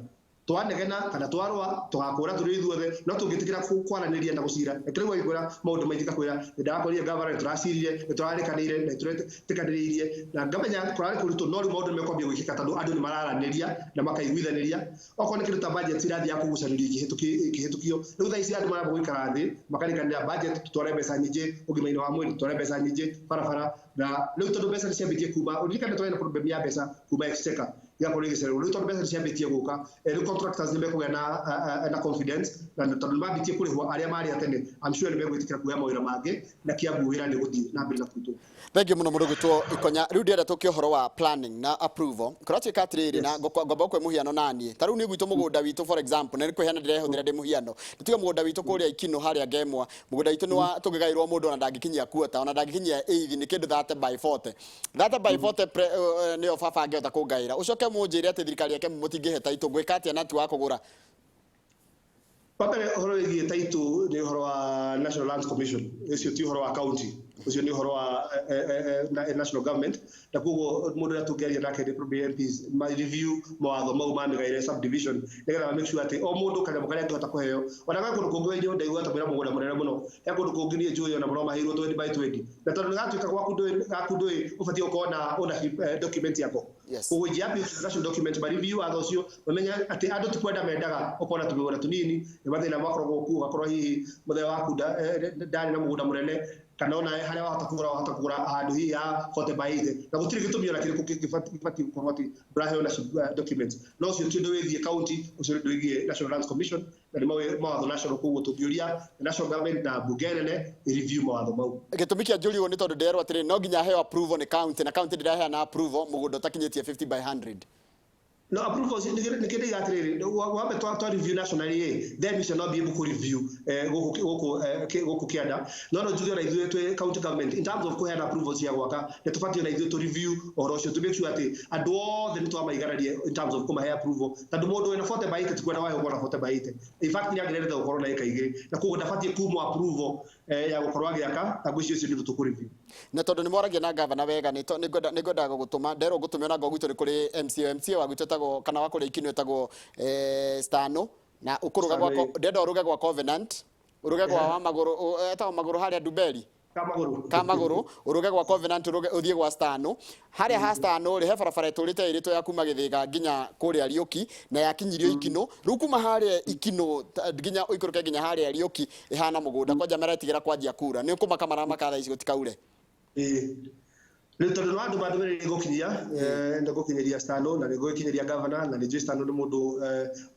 twanegena kana twarũa tũgakũra tũrĩ ithuothe, no tũngĩtĩkĩra kwaranĩria na gũcira. Reke rĩu agĩkwĩra maũndũ maingĩ, ngakwĩra nĩ ndakorire governor, nĩ tũracirire, nĩ tũrarĩkanĩire na nĩ tũretĩkanĩrĩirie, na ngamenya kũrarĩ kũritũ, no rĩu maũndũ nĩ mekwambia gwĩkĩka tondũ andũ nĩ mararanĩria na makaiguithanĩria. Okorwo nĩ kĩndũ ta budget irathiĩ ya kũgucanĩrio ikĩhĩtũkio, rĩu thaa ici andũ maramba gũikara thĩ makarĩkanĩra budget, tũtware mbeca nyingĩ ũgima-inĩ wa mwĩrĩ, tũtware mbeca nyingĩ barabara, na rĩu tondũ mbeca nĩ ciambĩtie kuma, ũririkane twarĩ na problem ya mbeca kuma exchequer igakorwo igĩcererwo, rĩu tondũ mbeca nĩ ciambĩtie gũka, rĩu contractors nĩ mekũgĩa na confidence, na tondũ nĩ mambĩtie kũrĩhwo arĩa marĩ a tene, I'm sure nĩ megwĩtĩkĩra kuoya mawĩra mangĩ na Kiambu wĩra nĩ gũthiĩ na mbere na kũrutwo. Thank you mũno mũndũ gwĩtwo Ikonya. Rĩu ndĩrenda tũke ũhoro wa planning na approval. Kũratuĩka atĩrĩrĩ, na ngomba gũkũhe mũhiano naniĩ. Ta rĩu niĩ gwitũ mũgũnda witũ, for example, na nĩ kwĩheana ndĩrehũthĩra ndĩ mũhiano. Nĩtuge mũgũnda witũ kũrĩa Ikinũ harĩa Ngemwa, mũgũnda witũ nĩ wa tũngĩgaĩrwo mũndũ ona ndangĩkinyia quarter, ona ndangĩkinyia eighth, nĩ kĩndũ 30 by 40. 30 by 40 nĩyo baba angĩhota kũngaĩra. Ũcoke mũnjĩre atĩ thirikari ya Kenya mũtingĩhe title, ngwĩka atĩa na ti wa kũgũra? Wa mbere ũhoro wĩgiĩ title nĩ ũhoro wa National Lands Commission, ũcio ti ũhoro wa county, ũcio nĩ ũhoro wa national government, na koguo mũndũ ũrĩa tũngĩaria nake nĩ probably MPs ma review mawatho mau ma mĩgaĩre subdivision nĩgetha make sure atĩ o mũndũ kanyamũ karĩa angĩhota kũheo. Ona gwĩ kũndũ kũngĩ wenyu ndaigua ta kwĩna mũgũnda mũnene mũno, he kũndũ kũngĩ niĩ njũĩ ona mũno maheirwo 20 by 20, na tondũ nĩ gatuĩka gwaku ndũĩ, gaku ndũĩ ũbatiĩ gũkorwo na ownership document yako. Koguo ingĩambia national document ma review watho ũcio, mamenye atĩ andũ ti kwenda mendaga ũkorwo na tũmĩgũnda tũnini, nĩ mathĩna makoragwo kuo, ũgakorwo hihi mũthee waku ndarĩ na mũgũnda mũnene, kana ona harĩa wahota kũgũra, wahota kũgũra handũ hihi ha 40 by 80, na gũtirĩ gĩtũmi ona kĩrĩkũ gĩbatiĩ gũkorwo atĩ ndũraheo ownership documents. No ũcio ti ũndũ wĩgiĩ county, ũcio nĩ ũndũ wĩgiĩ National Lands Commission na nĩ mawatho national, koguo tũngĩũria national government na mbunge nene review mawatho mau. Gĩtũmi kĩa njũri ũũ nĩ tondũ nderwo atĩrĩ no nginya heo approval nĩ county, na county ndĩraheana approval mũgũnda ũtakinyĩtie 50 by 100. No approval nĩ kĩndũ atĩrĩrĩ, wambe twa review nationally ĩ, then we shall not be able to review gũkũ kĩanda. No njuge ona ithuĩ twĩ county government, in terms of kũheana approval cia gwaka, nĩ tũbatiĩ ona ithuĩ tũ review ũhoro ũcio to make sure atĩ andũ othe nĩ twamaiganania in terms of kũmahe approval, tondũ mũndũ wĩna 40 by 80 ti kwenda wahe gũkorwo na 40 by 80, in fact nĩ agĩrĩire gũkorwo na ĩka igĩrĩ, na koguo ndabatiĩ kumwo approval ya gũkorwo agĩaka, na ngwĩciria ũcio nĩ ũndũ tũkũ review. Na tondũ nĩ mwaragia na gavana wega, nĩ ngwendaga gũgũtũma, nderwo ngũtũme ona gwitũ nĩ kũrĩ MCA, MCA wa gwitũ etagwo kana wa kũrĩa Ikinũ etagwo Stano, na ũkũrũga Stano, gwa ĩ. ndĩrenda ũrũge gwa Covenant, ũrũge gwa wa magũrũ, etagwo magũrũ harĩa Nduberi. Kamagũrũ. Kamagũrũ, ũrũge gwa Covenant, ũrũge ũthiĩ gwa Stano. Harĩa ha Stano rĩ, he barabara ĩtũrĩte ĩrĩtwo ya kuma Gĩthĩga nginya kũrĩa Riũki, na yakinyirio Ikinũ. Rĩu kuma harĩa Ikinũ nginya ũikũrũke nginya harĩa Riũki ĩhana mũgũnda, kwanja maretigĩra kwanjia kura. Nĩ ũkũmaka maramaka thaa ici gũtikaure? Ĩĩ. Rĩu tondũ nĩ andũ mandũmĩrĩri ngũkinyia, nĩ ngũkinyĩria Stano na nĩ ngũkinyĩria governor, na nĩ njũĩ Stano nĩ mũndũ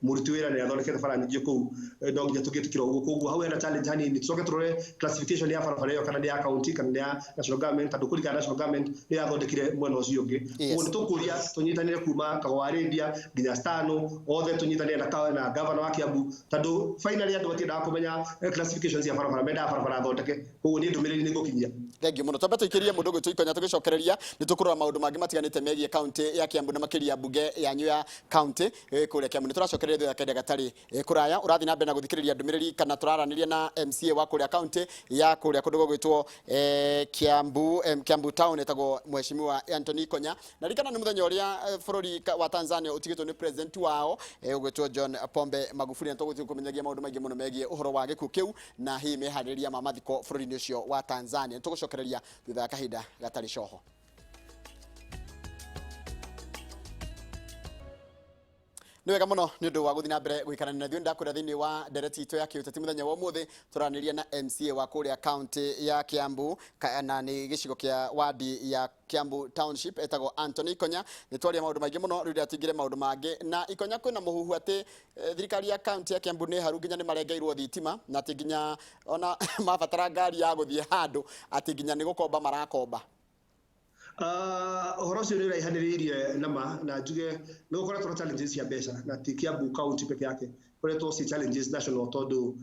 mũruti wĩra, nĩ athondekete bara nyingĩ kũu, no nginya tũngĩtĩkĩra ũguo. Koguo hau hena challenge hanini, tũcoke tũrore classification ya barabara ĩyo, kana nĩ ya county kana nĩ ya national government, tondũ kũringana na national government nĩ yathondekire mwena ũcio ũngĩ. Koguo nĩ tũkũria tũnyitanĩre kuma Kagwa Radia nginya Stano, othe tũnyitanĩre na governor wa Kiambu, tondũ finally andũ matiendaga kũmenya classification cia barabara, mendaga barabara thondeke. Koguo niĩ ndũmĩrĩri nĩ ngũkinyia. Thengiũ mũno. Twambe tũikĩrie mũndũ ũgwĩtwo Ikonya, tũgĩcokereria nĩ tũkũrora maũndũ mangĩ matiganĩte megiĩ kaunti ya Kiambu na makĩria mbunge yanyu ya kaunti kũrĩa Kiambu. Nĩ tũracokereria thutha kahinda gatarĩ kũraya. Ũrathiĩ na mbere na gũthikĩrĩria ndũmĩrĩri kana tũraranĩria na MCA wa kũrĩa kaunti ya kũrĩa kũndũ gũgwĩtwo Kiambu, Kiambu town, etagwo Mheshimiwa Anthony Ikonya. Na ririkana nĩ mũthenya ũrĩa bũrũri wa Tanzania ũtigĩtwo nĩ president wao ũgwĩtwo John Pombe Magufuli, na tũgũthiĩ kũmenyagia maũndũ maingĩ mũno megiĩ ũhoro wa gĩkuũ kĩu na hihi meharĩrĩria ma mathiko bũrũri-inĩ ũcio wa Tanzania. Nĩ tũgũcokereria thutha wa kahinda gatarĩ coho. Nĩ wega mũno nĩ ũndũ wa gũthiĩ na mbere gũikarania na ithuĩ. Ndakwĩra thĩinĩ wa ndereti itũ ya kĩũteti mũthenya wa ũmũthĩ tũranĩria na MCA wa kũrĩa kaunti ya Kiambu na nĩ gĩcigo kĩa wadi ya Kiambu Township, etagwo Anthony Ikonya. Nĩ twaria maũndũ maingĩ mũno, rĩu ndĩratingire maũndũ mangĩ na Ikonya. Kwĩna mũhuhu atĩ thirikari ya kaunti ya Kiambu nĩ haru nginya nĩ marengeirwo thitima, na atĩ nginya ona mabatara ngari ya gũthiĩ handũ atĩ nginya nĩ gũkomba marakomba. Ũhoro ũcio nĩ ũraihanĩrĩirie na ma, na njuge nĩ gũkoretwo na challenges cia mbeca, na ti Kiambu County peke yake, koretwo ci challenges national tondũ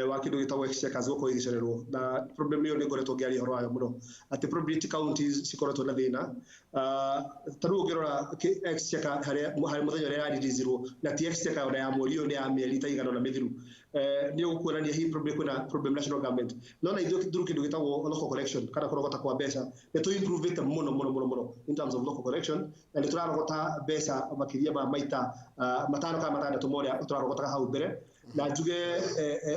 wa kĩndũ gĩtagwo exchequers gũkorwo igĩcererwo. Na problem ĩyo nĩ ngoretwo ngĩaria ũhoro wayo mũno, atĩ probably ti counties cikoretwo na thĩna. Ta rĩu ũngĩrora exchequer harĩa harĩ mũthenya ũrĩa yareleasirwo, na ti exchequer ona ya mweri ũyũ, nĩ ya mĩeri ta igana na mĩthiru, nĩ ũkuonania hihi probably kwĩna problem national government. No na ithuĩ through kĩndũ gĩtagwo local collection kana kũrogota kwa mbeca, nĩ tũ improvete mũno mũno mũno mũno in terms of local collection, na nĩ tũrarogota mbeca makĩria ma maita 5 kana 6 ma ũrĩa tũrarogotaga hau mbere. Na njuge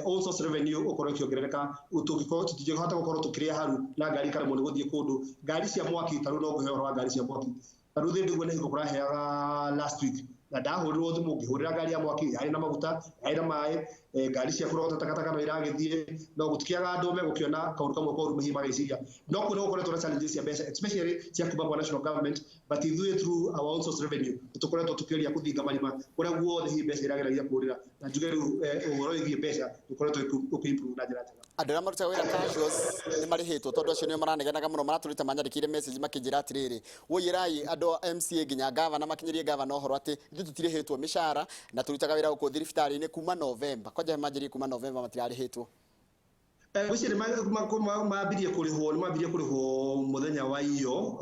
all source revenue ũkorwo ĩkĩongerereka, tũngĩkorwo tũtingĩhota gũkorwo tũkĩrĩa haru na ngari ikaremwo nĩ gũthiĩ kũndũ. Ngari cia mwaki, ta rĩu no ngũhe ũhoro wa ngari cia mwaki. Ta rĩu thĩndĩ ũguo nĩ hingo kũraheaga last week, na ndahũrĩrwo thimũ ngĩhũrĩra ngari ya mwaki, yarĩ na maguta, yarĩ na maĩ, ngari cia kũrogota takataka no iragĩthiĩ, no gũtikĩaga andũ megũkĩona kaũndũ kamwe koru hihi mageciria. No kwĩna gũkoretwo na challenges cia mbeca, especially cia kuma kwa national government, but ithuĩ through our own source revenue nĩ tũkoretwo tũkĩgeria kũthinga marima kũrĩa guothe hihi mbeca irageragia kũrĩra. Na njuge rĩu ũhoro wĩgiĩ mbeca ũkoretwo ũkĩ-improve na njĩra njega. Andũ arĩa marutaga wĩra casuals nĩ marĩhĩtwo? Tondũ acio nĩo maranegenaga mũno, maratũrĩte manyandĩkĩire message makĩnjĩra atĩrĩrĩ, wũiyĩrai andũ a MCA nginya gavana, makinyĩrie gavana ũhoro atĩ ithuĩ tũtirĩhĩtwo mĩcara na tũrutaga wĩra gũkũ thibitarĩ-inĩ kuma November. Kwanja manjĩrie kuma November matirarĩhĩtwo. Ngwĩciria mambirie kũrĩhwo, nĩ mambirie kũrĩhwo mũthenya wa iyo,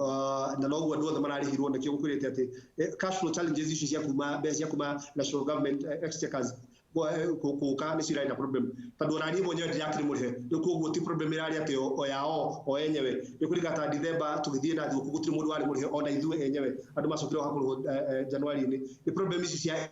na noguo andũ othe mararĩhirwo. Nĩkĩo gũkwĩrĩte atĩ cash flow challenges icio cia kuma mbeca cia kuma national government, exchequers gũka, nĩcio irarĩ na problem, tondũ ona niĩ mwenyewe ndirakĩrĩ mũrĩhe rĩu. Koguo ti problem ĩrarĩ atĩ o yao o enyewe, nĩ kũringana ta December tũgĩthiĩ na thigũkũ gũtirĩ mũndũ warĩ mũrĩhe, ona ithuĩ enyewe. Andũ macokire oha kũrĩhwo January-inĩ. Nĩ problem ici cia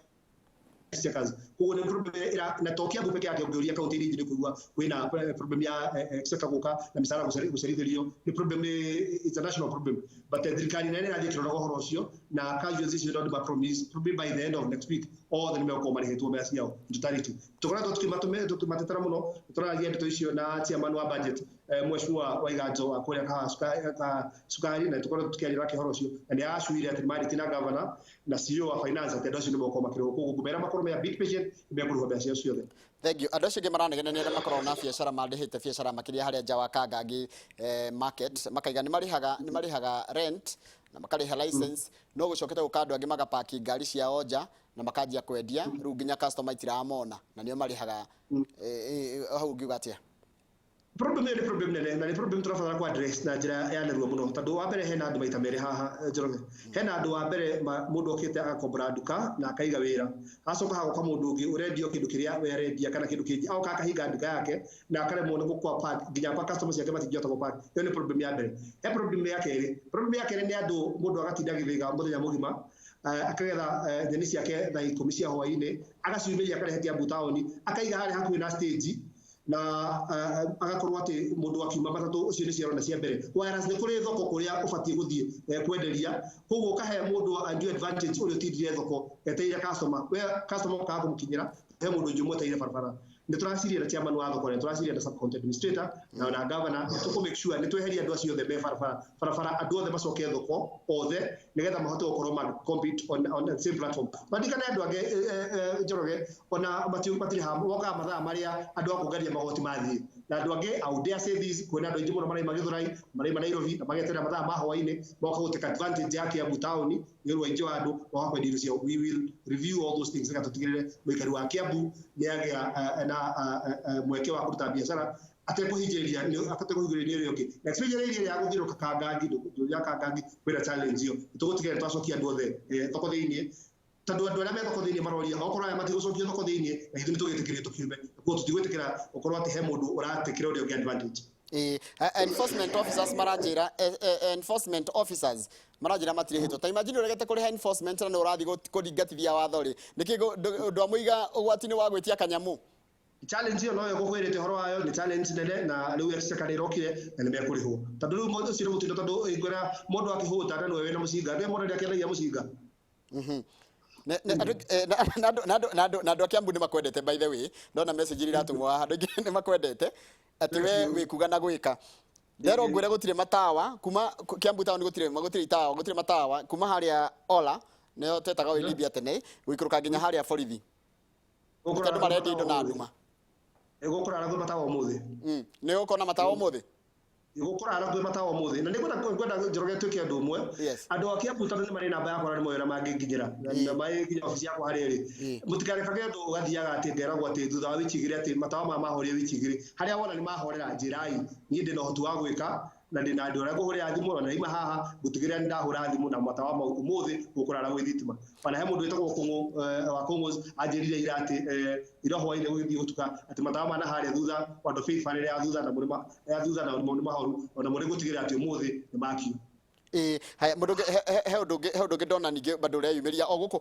exchequers. Koguo nĩ problem ĩra na to Kiambu peke yake, ũngĩũria kaunti iria ingĩ nĩ kũigua kwĩna problem ya exchequer gũka na mĩcara gũcerithĩrio. Nĩ problem, nĩ it's a national problem, but thirikari nene ĩrathiĩ ĩkĩroraga ũhoro ũcio, na casuals icio no promise probably by the end of next week othe nĩ megũkorwo marĩhĩtwo mbeca ciao in totality. Tũkoretwo tũkĩmatetera mũno, tũraragia ndeto icio na chairman wa budget, Mheshimiwa Waiganjo wa kũrĩa Kahawa Cukari, na tũkoretwo tũkĩaria nake ũhoro ũcio, na nĩ aracuire atĩ nĩ marĩtie na governor na CEO wa finance atĩ andũ acio nĩ megũkorwo makĩrĩhwo. Koguo ngũmera makorwo me a bit patient, nĩ mekũrĩhwo mbeca ciao ciothe. Thank you. Andũ acio angĩ maranegena nĩ arĩa makoragwo na biacara, mandĩhĩte biacara makĩria harĩa nja wa Kangangi market, makaiga nĩ marĩhaga rent na makarĩha license, no gũcokete gũka andũ angĩ magapaki ngari ciao nja na makanjia kwendia, rĩu nginya customer itiramona na nĩo marĩhaga. Hau ũngiuga atĩa? Problem ĩyo nĩ problem nene, na nĩ problem tũrabatara ku address na njĩra ya narua mũno, tondũ wa mbere hena andũ maita merĩ haha, Njoroge. Hena andũ wa mbere mũndũ okĩte agakombora nduka na akaiga wĩra, acoka hagoka mũndũ ũngĩ ũrendio kĩndũ kĩrĩa we arendia kana kĩndũ kĩngĩ, agoka akahinga nduka yake na akaremwo nĩ gũkwa park, nginya kwa customer ciake matingĩhota gũ park. Ĩyo nĩ problem ya mbere. He problem ya kerĩ. Problem ya kerĩ nĩ andũ, mũndũ agatinda agĩthĩga mũthenya mũgima, akagetha nyeni ciake thaa 10 cia hwaĩ-inĩ, agaciumĩria, akarehe Kiambu taũni, akaiga harĩa hakuhĩ na stage, na agakorwo atĩ mũndũ akiuma matatũ ũcio nĩ ciarona cia mbere, whereas nĩ kũrĩ thoko kũrĩa ũbatiĩ gũthiĩ kwenderia. Koguo ũkahe mũndũ undue advantage ũrĩa ũtindire thoko etereire customer, we customer ũkaga kũmũkinyĩra, he mũndũ ũngĩ ũmwetereire barabara. Nĩ tũraciria na chairman wa thoko, nĩ tũraciria na sub county administrator na governor, nĩ tũkũ make sure nĩ tweheria andũ acio othe me barabara barabara, andũ othe macoke thoko othe, nĩgetha mahote gũkorwo ma compete on the same platform. Matikane andũ angĩ, Njoroge, ona matirĩhaga, mokaga mathaa marĩa andũ a kũngania magoti mathiĩ. Na andũ angĩ, I would dare say this, kwĩna andũ aingĩ mũno maraima Gĩthũrai, maraima Nairobi, na mageterera mathaa ma hwaĩ-inĩ moka gũ take advantage ya Kiambu taũni nĩ ũndũ wa aingĩ wa andũ moka kwendia indo ciao. We will review all those things nĩgetha tũtigĩrĩre mũikari wa Kiambu nĩ agĩa na mweke wa kũruta biacara. Atekũhingĩrĩria atekũhingĩrĩria nĩ ũrĩa ũngĩ. Na especially area ya gũthiũrũrũka Kangangi, ya Kangangi kwĩna challenge ĩyo. Tũgũtigĩrĩra twacokia andũ othe thoko thĩiniĩ, tondũ andũ arĩa me thoko thĩiniĩ maroria okorwo aya matigũcokio thoko thĩiniĩ, na ithuĩ nĩtũgĩtĩkĩrio tũkiume. Koguo tũtigwĩtĩkĩra gũkorwo atĩ he mũndũ ũratĩkĩra ũrĩa ũngĩ advantage. Ĩĩ, enforcement officers maranjĩra, enforcement officers maranjĩra matirĩhĩtwo. Ta imagine ũregete kũrĩha enforcement na nĩ ũrathiĩ kũringatithia watho rĩ, nĩkĩ ndwamũiga ũgwati-inĩ wa gwĩtia kanyamũ? Challenge ĩyo noyo ngũkwĩrĩte ũhoro wayo, nĩ challenge nene, na rĩu exchequer nĩ ĩrokire na nĩ mekũrĩhwo, tondũ rĩu ũcio nĩ mũtino, tondũ ngwĩra mũndũ akĩhũta na nĩwe wĩna mũcinga, ndũĩ mũndũ nĩ akĩendagia mũcinga. Na andũ a Kiambu nĩ makwendete, by the way. Ndona message iria iratũmwo haha, andũ aingĩ nĩ makwendete atĩ we wĩkuga na gwĩka. Nderwo ngwĩre gũtirĩ matawa kuma Kiambu town, gũtirĩ itawa, gũtirĩ matawa kuma harĩa Ola, nĩyo twetaga wĩ Libya tene, gũikũrũka nginya harĩa borithi. Nĩkĩo andũ marendia indo na nduma. Gũkũrara kwĩ matawa ũmũthĩ. Nĩ ũkona matawa ũmũthĩ? Gũkũrara kwĩ matawa ũmũthĩ, na nĩngwenda Njoroge tuĩke ũndũ ũmwe. Andũ a Kiambu, tondũ nĩ marĩ namba yakwa na nĩ moĩ ũrĩa mangĩnginyĩra na marĩ nginya obici yakwa harĩa ĩrĩ, mũtikarekage ũndũ ũgathiaga atĩ ngeragwo atĩ thutha wa wiki 2 atĩ matawa maya mahoria wiki 2. Harĩa wona nĩ mahorera, njĩrai niĩ, ndĩna ũhoti wa gwĩka na ndĩna andũ arĩa ngũhũrĩra thimũ. Ona ndaima haha ngũtigĩrĩra nĩ ndahũra thimũ na matawa mau ũmũthĩ gũkũrara gwĩ thitima. Ona he mũndũ wĩtagwo Kũng'ũ, wa Kũng'ũ, anjĩrire ira atĩ ira hwaĩ-inĩ gũgĩthiĩ gũtuka atĩ matawa ma na harĩa thutha kwa andũ bara ĩrĩa ya thutha na mũrĩma ya thutha na nĩ mahoru, ona mũrĩ gũtigĩrĩra atĩ ũmũthĩ nĩ makio. Ĩĩ, haya, mũndũ ũngĩ, he ũndũ ũngĩ ndona ningĩ bado ũreyumĩria o gũkũ.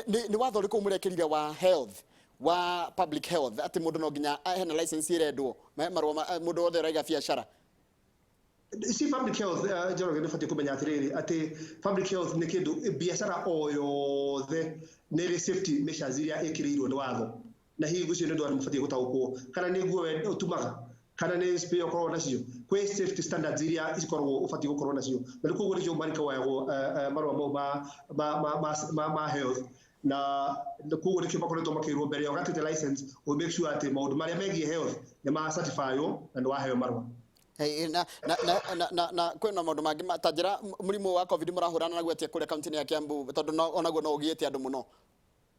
Nĩ watho ũrĩkũ mũrekĩrire wa health, wa public health, atĩ mũndũ no nginya hena license ĩrendwo, marũa mũndũ wothe ũraiga biacara? Si public health, Njoroge, nĩ batiĩ kũmenya atĩrĩrĩ atĩ public health nĩ kĩndũ biacara o yothe nĩ ĩrĩ safety measures iria ĩkĩrĩirwo nĩ watho, na hihi ngwĩciria nĩ ũndũ andũ mabatiĩ gũtaũkwo, kana nĩ nguo we ũtumaga, kana nĩ spray ũkoragwo nacio, kwĩ safety standards iria cikoragwo ũbatiĩ gũkorwo nacio, na nĩ koguo nĩkĩo marĩkawayagwo marũa mau ma health, na koguo nĩkĩo makoretwo makĩrwo mbere ya ũgatĩte license ũ make sure atĩ maũndũ marĩa megiĩ health nĩ ma certifywo na nĩ waheo marũa. Hey, na kwĩna maũndũ mangĩ ta njĩra mũrimũ wa COVID mũrahũrana naguo atĩa kũrĩa kaunti-inĩ ya Kiambu, tondũ onaguo no ũgiĩte andũ mũno?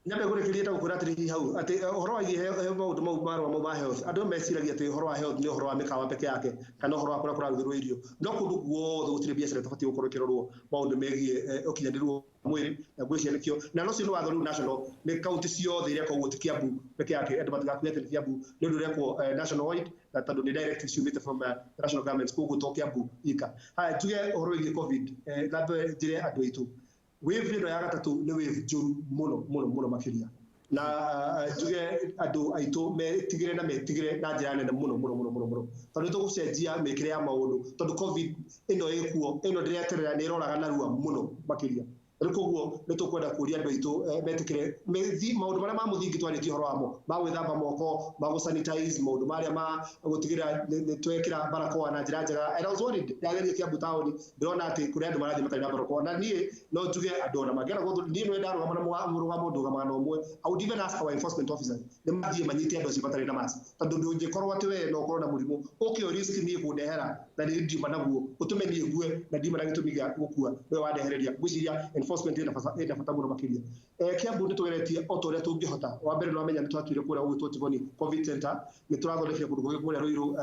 Nyambe ngũrĩkĩrie ta gũkwĩra atĩrĩrĩ hau atĩ ũhoro wĩgiĩ maũndũ mau marũa mau ma health, andũ meciragia atĩ ũhoro wa health nĩ ũhoro wa mĩkawa peke yake kana ũhoro wa kũrĩa kũrarugĩrwo irio, no kũndũ guothe gũtirĩ biacara ĩtabatiĩ gũkorwo ĩkĩrorwo maũndũ megiĩ ũkinyanĩru wa mwĩrĩ. Na ngwĩciria nĩkĩo na ũcio nĩ watho rĩu national, nĩ kaunti ciothe irekwo ũguo, ti Kiambu peke yake. Andũ matigakuge atĩ nĩ Kiambu, nĩ ũndũ ũrekwo national wide, na tondũ nĩ directive ciumĩte from national government, koguo to Kiambu ika. Haya, njuge ũhoro wĩgiĩ COVID, na mbere njĩre andũ aitũ wave ĩno ya gatatũ nĩ wave njũru mũno mũno mũno makĩria, na njuge andũ aitũ metigĩre na metigĩre na njĩra nene mũno mũno mũno mũno mũno, tondũ nĩ tũgũcenjia mĩkĩre ya maũndũ, tondũ COVID ĩno ĩkuo, ĩno ndĩreterera, nĩ ĩroraga narua mũno makĩria. Rĩu koguo nĩ tũkwenda kũria andũ aitũ metĩkĩre maũndũ marĩa ma mũthingi twarĩtie ũhoro wamo, ma gwĩthamba moko, ma gũ sanitize, maũndũ marĩa ma gũtigĩrĩra nĩ twekĩra barakoa na njĩra njega. And I was worried ndageria Kiambu taũni, ndĩrona atĩ kũrĩ andũ marathiĩ matarĩ na barakoa, na niĩ no njuge andũ ona mangĩenda niĩ nĩwe ndarũgama na mũrũgamo ndũgamaga na ũmwe. I would even ask our enforcement officers nĩ mathiĩ manyite andũ acio matarĩ na mask, tondũ ndũngĩkorwo atĩ we no ũkorwo na mũrimũ ũkĩ o risk niĩ kũndehera na nĩ ndiuma naguo ũtũme niĩ ngue na ndiuma na gĩtũmi gĩa gũkua nĩwe wandehereria. Ngwĩciria enforcement ĩna bata mũno makĩria. Kiambu nĩ tũgeretie o ta ũrĩa tũngĩhota. Wa mbere, nĩ wamenya nĩ twatuire kũrĩa gũgwĩtwo Tivoni COVID center, nĩ tũrathondekire kũndũ kũngĩ kũrĩa Ruiru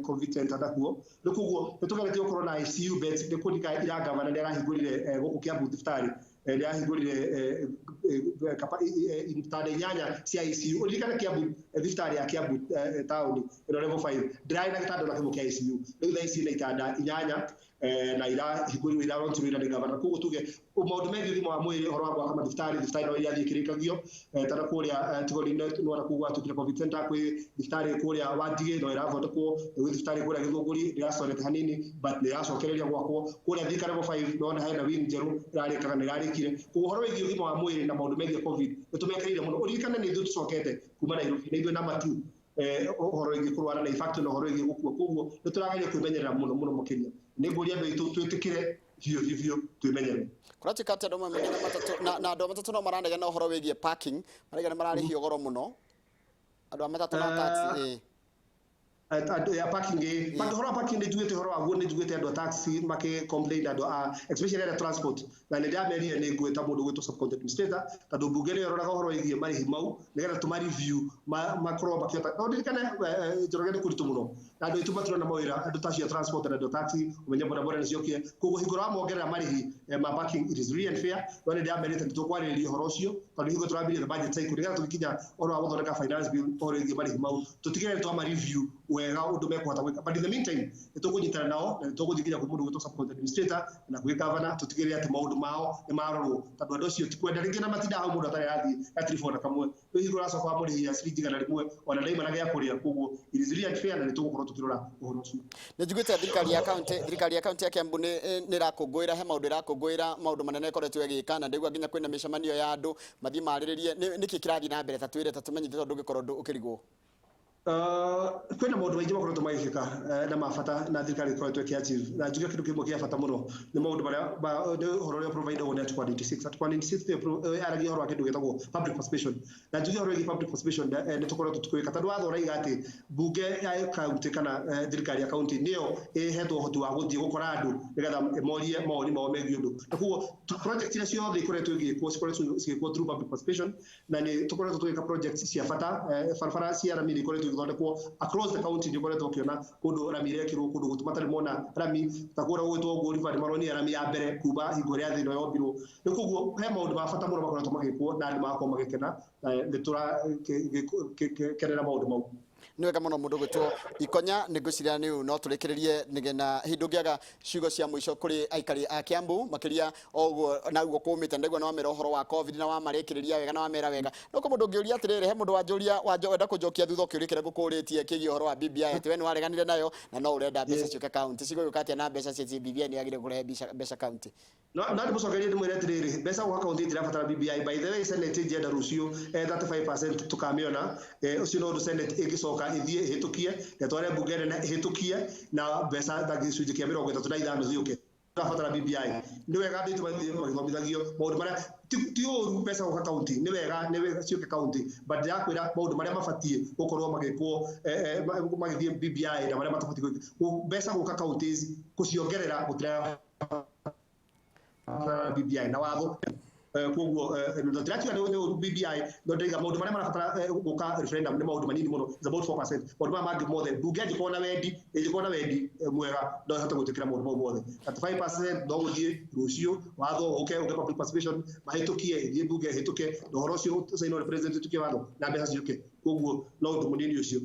COVID center nakuo. Rĩu koguo nĩ tũgeretie gũkorwo na ICU beds. Nĩ kũndika ira gavana nĩ arahingũrire gũkũ Kiambu thibitarĩ, nĩ arahingũrire itanda 8 cia ICU. Ũririkane Kiambu, thibitarĩ ya Kiambu taũni ĩno level 5 ndĩrarĩ na gĩtanda ona kĩmwe kĩa ICU. Rĩu thaa ici ĩna itanda 8 na irahingũrirwo, irarontirwo ira nĩ gavana. Koguo tuge maũndũ megiĩ ũgima wa mwĩrĩ, ũhoro wa gwaka mathibitarĩ, thibitarĩ no irathiĩ ikĩrĩkagio, tana kũrĩa Tigoni nĩwona kũu gwatuĩkire COVID center, kwĩ thibitarĩ kũrĩa Wandigĩ no ĩrathondekwo, gwĩ thibitarĩ kũrĩa Gĩthũngũri ĩracorete hanini but nĩ ĩracokereria gwakwo, kũrĩa Thika level 5 nĩwona hena wing njerũ ĩrarĩkaga na ĩrarĩkire. Koguo ũhoro wĩgiĩ ũgima wa mwĩrĩ na maũndũ megiĩ COVID nĩ tũmekĩrĩire mũno. Ũririkane nĩ ithuĩ tũcokete kuma Nairobi, nĩ ithuĩ number 2 ũhoro wĩgiĩ kũrwara na in fact na ũhoro wĩgiĩ gũkua, koguo nĩ tũrageria kwĩmenyerera mũno mũno makĩria. Nĩ ngũria andũ aitũ twĩtĩkĩre biũ biũ biũ twĩmenyerere. Kũratuĩka atĩ andũ amwe mena matatũ na andũ a matatũ no maranegena ũhoro wĩgiĩ parking, maraiga nĩ mararĩhio goro mũno andũ a matatũ na taxi. Andũ ya parking ĩ, but ũhoro wa parking nĩ njugĩte ũhoro waguo, nĩ njugĩte andũ a taxi makĩ complain, andũ a especially arĩa transport, na nĩ ndĩramerire nĩ ngwĩta mũndũ gwĩtwo sub county administrator, tondũ mbunge nĩyo ĩroraga ũhoro wĩgiĩ marĩhi mau, nĩgetha tũma review makorwo makĩhota. No ndirikane, Njoroge, nĩ kũritũ mũno na andũ aitũ matirona mawĩra, andũ ta acio a transport na andũ a taxi, ũmenye bodaboda nĩ ciokire. Koguo hingo ũramongerera marĩhi ma parking, it is really unfair. No nĩ ndĩramerĩte nĩ tũkwarĩrĩria ũhoro ũcio, tondũ hingo tũrambirie the budget cycle, nĩgetha tũgĩkinya ũhoro wa gũthondeka finance bill, ũhoro wĩgiĩ marĩhi mau, tũtigĩrĩre nĩ twama review wega ũndũ mekũhota gwĩka. But in the meantime, nĩ tũkũnyitana nao na nĩ tũgũthiĩ nginya kwĩ mũndũ gwĩtwo sub county administrator na kwĩ governor, tũtigĩrĩre atĩ maũndũ mao nĩ marorwo, tondũ andũ acio ti kwenda rĩngĩ na matinda hau mũndũ atarĩ arathiĩ gatiribũ ona kamwe. Rĩu hingo ũracoka wamũrĩhia ciringi 100, ona ndaima na gĩa kũrĩa. Koguo it is really unfair na nĩ tũgũkorwo tũkĩrora ũhoro ũcio. Nĩ njiguĩte thirikari ya county ya Kiambu nĩ ĩrakũngũĩra, he maũndũ ĩrakũngũĩra, maũndũ manene ĩkoretwo ĩgĩka, na ndaigua nginya kwĩna mĩcemanio ya andũ mathiĩ marĩrĩrie nĩkĩ kĩrathiĩ na mbere. Ta twĩre, ta tũmenyithie, tondũ ndũngĩkorwo ũkĩrigwo. Kwĩna maũndũ maingĩ makoretwo magĩkĩka na ma bata na thirikari ĩkoretwo ĩkĩ-achieve, na njuge kĩndũ kĩmwe kĩa bata mũno nĩ maũndũ marĩa nĩ ũhoro ũrĩa providagwo nĩ Article 196. Article 196 nĩyo yaragia ũhoro wa kĩndũ gĩtagwo public participation, na njuge ũhoro wĩgiĩ public participation, nĩ tũkoretwo tũkĩwĩka, tondũ watho ũraiga atĩ mbunge ya kaunti kana thirikari ya kaunti nĩyo ĩhetwo ũhoti wa gũthiĩ gũkora andũ nĩgetha ĩmorie mawoni mao megiĩ ũndũ. Na koguo project iria ciothe ikoretwo igĩkwo cikoretwo cigĩkwo through public participation, na nĩ tũkoretwo tũgĩka projects cia bata. Barabara cia rami nĩ ikoretwo igĩthondekwo across the county. Nĩ ũkoretwo ũkĩona kũndũ rami irekĩrwo kũndũ matarĩ mona rami, ta kũrĩa gũgwĩtwo Ngũ River nĩ maronire rami ya mbere kuma hingo ĩrĩa thĩ ĩno yombirwo. Nĩ koguo he maũndũ ma bata mũno makoretwo magĩkwo na andũ magakorwo magĩkena, na nĩ tũrakenera maũndũ mau. Nĩ wega mũno, mũndũ gwĩtwo Ikonya. Nĩ ngwĩciria nĩ no tũrĩkĩrĩrie nĩgetha hihi ndũngĩaga ciugo cia mũico kũrĩ aikari a Kiambu, makĩria o ũguo naguo kũmĩte. Ndaigua nĩ wamera ũhoro wa COVID na wamarĩkĩrĩria wega na wamera wega, no kũ mũndũ ũngĩũria atĩrĩrĩ, he mũndũ wanjũria wenda kũnjokia thutha ũkĩũria kĩrĩa ngũkũrĩtie kĩgiĩ ũhoro wa BBI, atĩ we nĩ wareganire nayo na no ũrenda mbeca ciũke county. Cigũgĩũka atĩa na mbeca cia BBI nĩ yagĩrĩire kũrehe mbeca county? No ndĩmũcokerie, ndĩmwĩre atĩrĩrĩ, mbeca gũka kaunti itirabatara BBI. By the way, Senate ĩngĩenda rũciũ, 35% tũkamĩona. Ũcio no ũndũ Senate ĩngĩcoka ĩthiĩ ĩhĩtũkie, ĩtware mbunge nene ĩhĩtũkie, na mbeca ta gĩcunjĩ kĩa 35 ciũke. Tũrabatara BBI? Nĩ wega andũ aitũ mathiĩ magĩthomithagio maũndũ marĩa ti ũru. Mbeca gũka kaunti nĩ wega, nĩ wega ciũke kaunti, but ndĩrakwĩra maũndũ marĩa mabatiĩ gũkorwo magĩkwo magĩthiĩ BBI na marĩa matabatiĩ gwĩkwo. Mbeca gũka counties gũciongerera gũtira BBI na watho. Koguo ndĩrakiuga nĩ ũru BBI, no ndĩraiga maũndũ marĩa marabatara gũka referendum nĩ maũndũ manini mũno, it's about 4%. Maũndũ maya mangĩ mothe, mbunge ĩngĩkorwo na wendi mwega, no ĩhote gwĩtĩkĩra maũndũ mau mothe. 35% no gũthiĩ rũciũ, watho ũke public participation, mahĩtũkie, ĩthiĩ mbunge ĩhĩtũke, na ũhoro ũcio ũcainwo nĩ president ũtuĩke watho na mbeca ciũke. Koguo no ũndũ mũnini ũcio.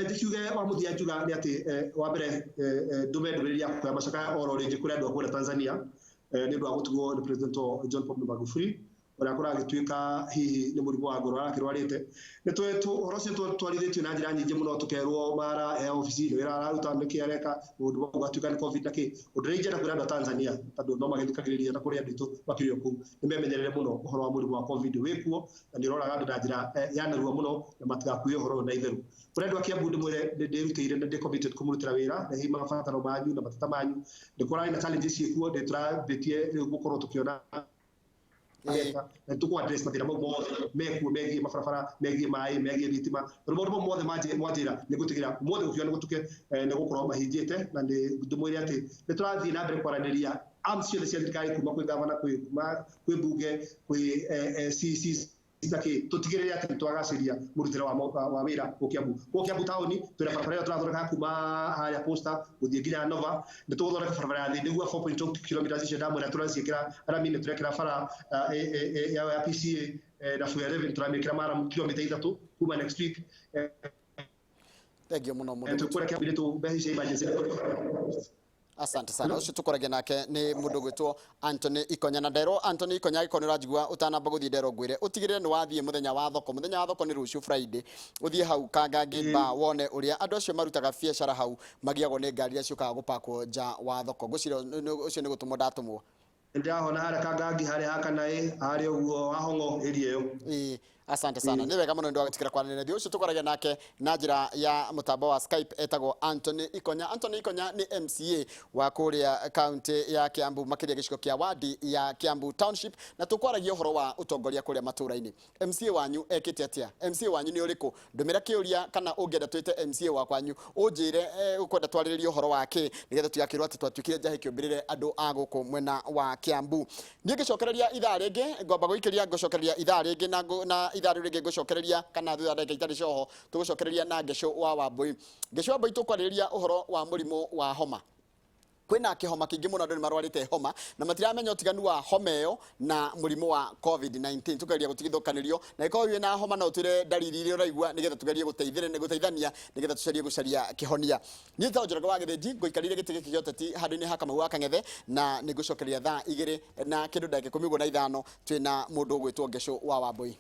Ndikiuge wa mũthia njuga nĩ atĩ, wa mbere, ndũme ndũmĩrĩri yakwa ya macakaya oro rĩngĩ kũrĩ andũ a kũrĩa Tanzania, nĩ ũndũ wa gũtigwo nĩ President John Pombe Magufuli, ũrĩa kũragĩtuĩka hihi nĩ mũrimũ wa ngoro arakĩrwarĩte. Nĩ ũhoro ũcio twarithĩtio na njĩra nyingĩ mũno, tũkerwo mara e obici nĩ wĩra araruta, nĩkĩ areka maũndũ mau, gatuĩka nĩ COVID na kĩ. Ũndũ ũrĩa ingĩenda kwĩra andũ a Tanzania, tondũ no magĩthikagĩrĩria na kũrĩ andũ aitũ makĩrĩ o kũu, nĩ memenyerere mũno. Ũhoro wa mũrimũ wa COVID wĩkuo na nĩ ũroraga andũ na njĩra ya narua mũno, na matigakue ũhoro ũyũ na itherũ. Kũrĩ andũ a Kiambu, ndĩmwĩre nĩ ndĩrutĩire na ndĩ committed kũmũrutĩra wĩra na hihi mabataro manyu na mateta manyu. Nĩ kũrarĩ na challenges ciĩkuo, nĩ tũrambĩtie rĩu gũkorwo tũkĩona na nĩ tũkũ address mathĩna mau mothe mekuo, megiĩ mabarabara, megiĩ maĩ, megiĩ thitima, tondũ maũndũ mau mothe mwanjĩra nĩ gũtigĩra ũmũthĩ gũkiuga nĩ gũtuke nĩ gũkorwo mahingĩte. Na nĩ ndĩmwĩre atĩ nĩ tũrathiĩ na mbere kwaranĩria arms ciothe cia thirikari, kuma kwĩ gavana, kwĩ kuma kwĩ mbunge, kwĩ CCs na kĩ, tũtigĩrĩre atĩ nĩ twagacĩria mũrutĩre wa wĩra gũkũ Kiambu. Gũkũ Kiambu taũni twĩna barabara ĩyo tũrathondeka kuma harĩa Posta gũthiĩ nginya Nova. Nĩ tũgũthondeka barabara ya thĩ nĩguo 4.2 kilometers icio ndamwĩra tũraciĩkĩra rami. Nĩ tũrekĩra bara ya PCA na Fuel 11, tũramĩkĩra maramu kilomita 3 kuma next week. Thank you mũno mũndũ. Tũkũrĩa Kiambu nĩ mbeca cia emergency. Asante sana. Ũcio tũkoragia nake nĩ mũndũ gwĩtwo Anthony Ikonya. Na nderwo Anthony Ikonya, angĩkorwo nĩ ũranjigua, ũtanamba gũthiĩ, nderwo ngwĩre ũtigĩrĩre nĩ wathiĩ mũthenya wa thoko. Mũthenya wa thoko nĩ rũciũ Friday. Ũthiĩ hau Kangangi Bar wone ũrĩa andũ acio marutaga biacara hau magiagwo nĩ ngari iria ciũkaga gũpakwo nja wa thoko. Ngwĩciria ũcio nĩ gũtũmwo ndatũmwo. Ndĩrahona harĩa Kangangi, harĩa Hakanaĩ, harĩa ũguo Wahong'o, area ĩyo. Ĩĩ, asante sana. Nĩ wega mũno nĩ wagĩtĩkĩra kwaranĩria na ithuĩ. Ũcio tũkwaragia nake na njĩra ya mũtambo wa Skype etagwo Anthony Ikonya. Anthony Ikonya nĩ MCA wa kũrĩa kaunti ya Kiambu, makĩria gĩcigo kĩa wadi ya Kiambu Township, na tũkwaragia ũhoro wa ũtongoria kũrĩa matũũra-inĩ. MCA wanyu ekĩte atĩa? MCA wanyu nĩ ũrĩkũ? Ndũmĩra kĩũria kana ũngĩenda twĩte MCA wa kwanyu ũnjĩre ũkwenda twarĩrĩrie ũhoro wa kĩ, nĩgetha tũtigakĩrwo atĩ twatuĩkire njahĩ kĩũmbĩrĩre andũ a gũkũ mwena wa Kiambu. Niĩ ngĩcokereria ithaa rĩngĩ, ngwamba gũikĩria ngũcokereria ithaa rĩngĩ na, na ithaa rĩu rĩngĩ ngũcokereria kana thutha wa ndagĩka itarĩ coho tũgũcokereria na Ngecũ wa Wambũi. Ngecũ wa Wambũi, tũkwarĩrĩria ũhoro wa mũrimũ wa homa. Kwĩna kĩhoma kĩingĩ mũno, andũ nĩ marwarĩte homa na matiramenya ũtiganu wa homa ĩyo na mũrimũ wa COVID-19. Tũkageria gũtigithũkanĩrio na ĩkorwo wĩna homa no ũtwĩre ndariri iria ũraigua, nĩgetha tũgerie gũteithĩrĩria gũteithania nĩgetha tũcarie gũcaria kĩhonia. Niĩ njĩtagwo Njoroge wa Gĩthĩnji, ngũikarĩire gĩtĩ gĩkĩ gĩa ũteti handũ-inĩ ha Kamau wa Kang'ethe, na nĩ ngũcokeria thaa 2 na kĩndũ ndagĩka 15 twĩna mũndũ ũgwĩtwo Ngecũ wa Wambũi.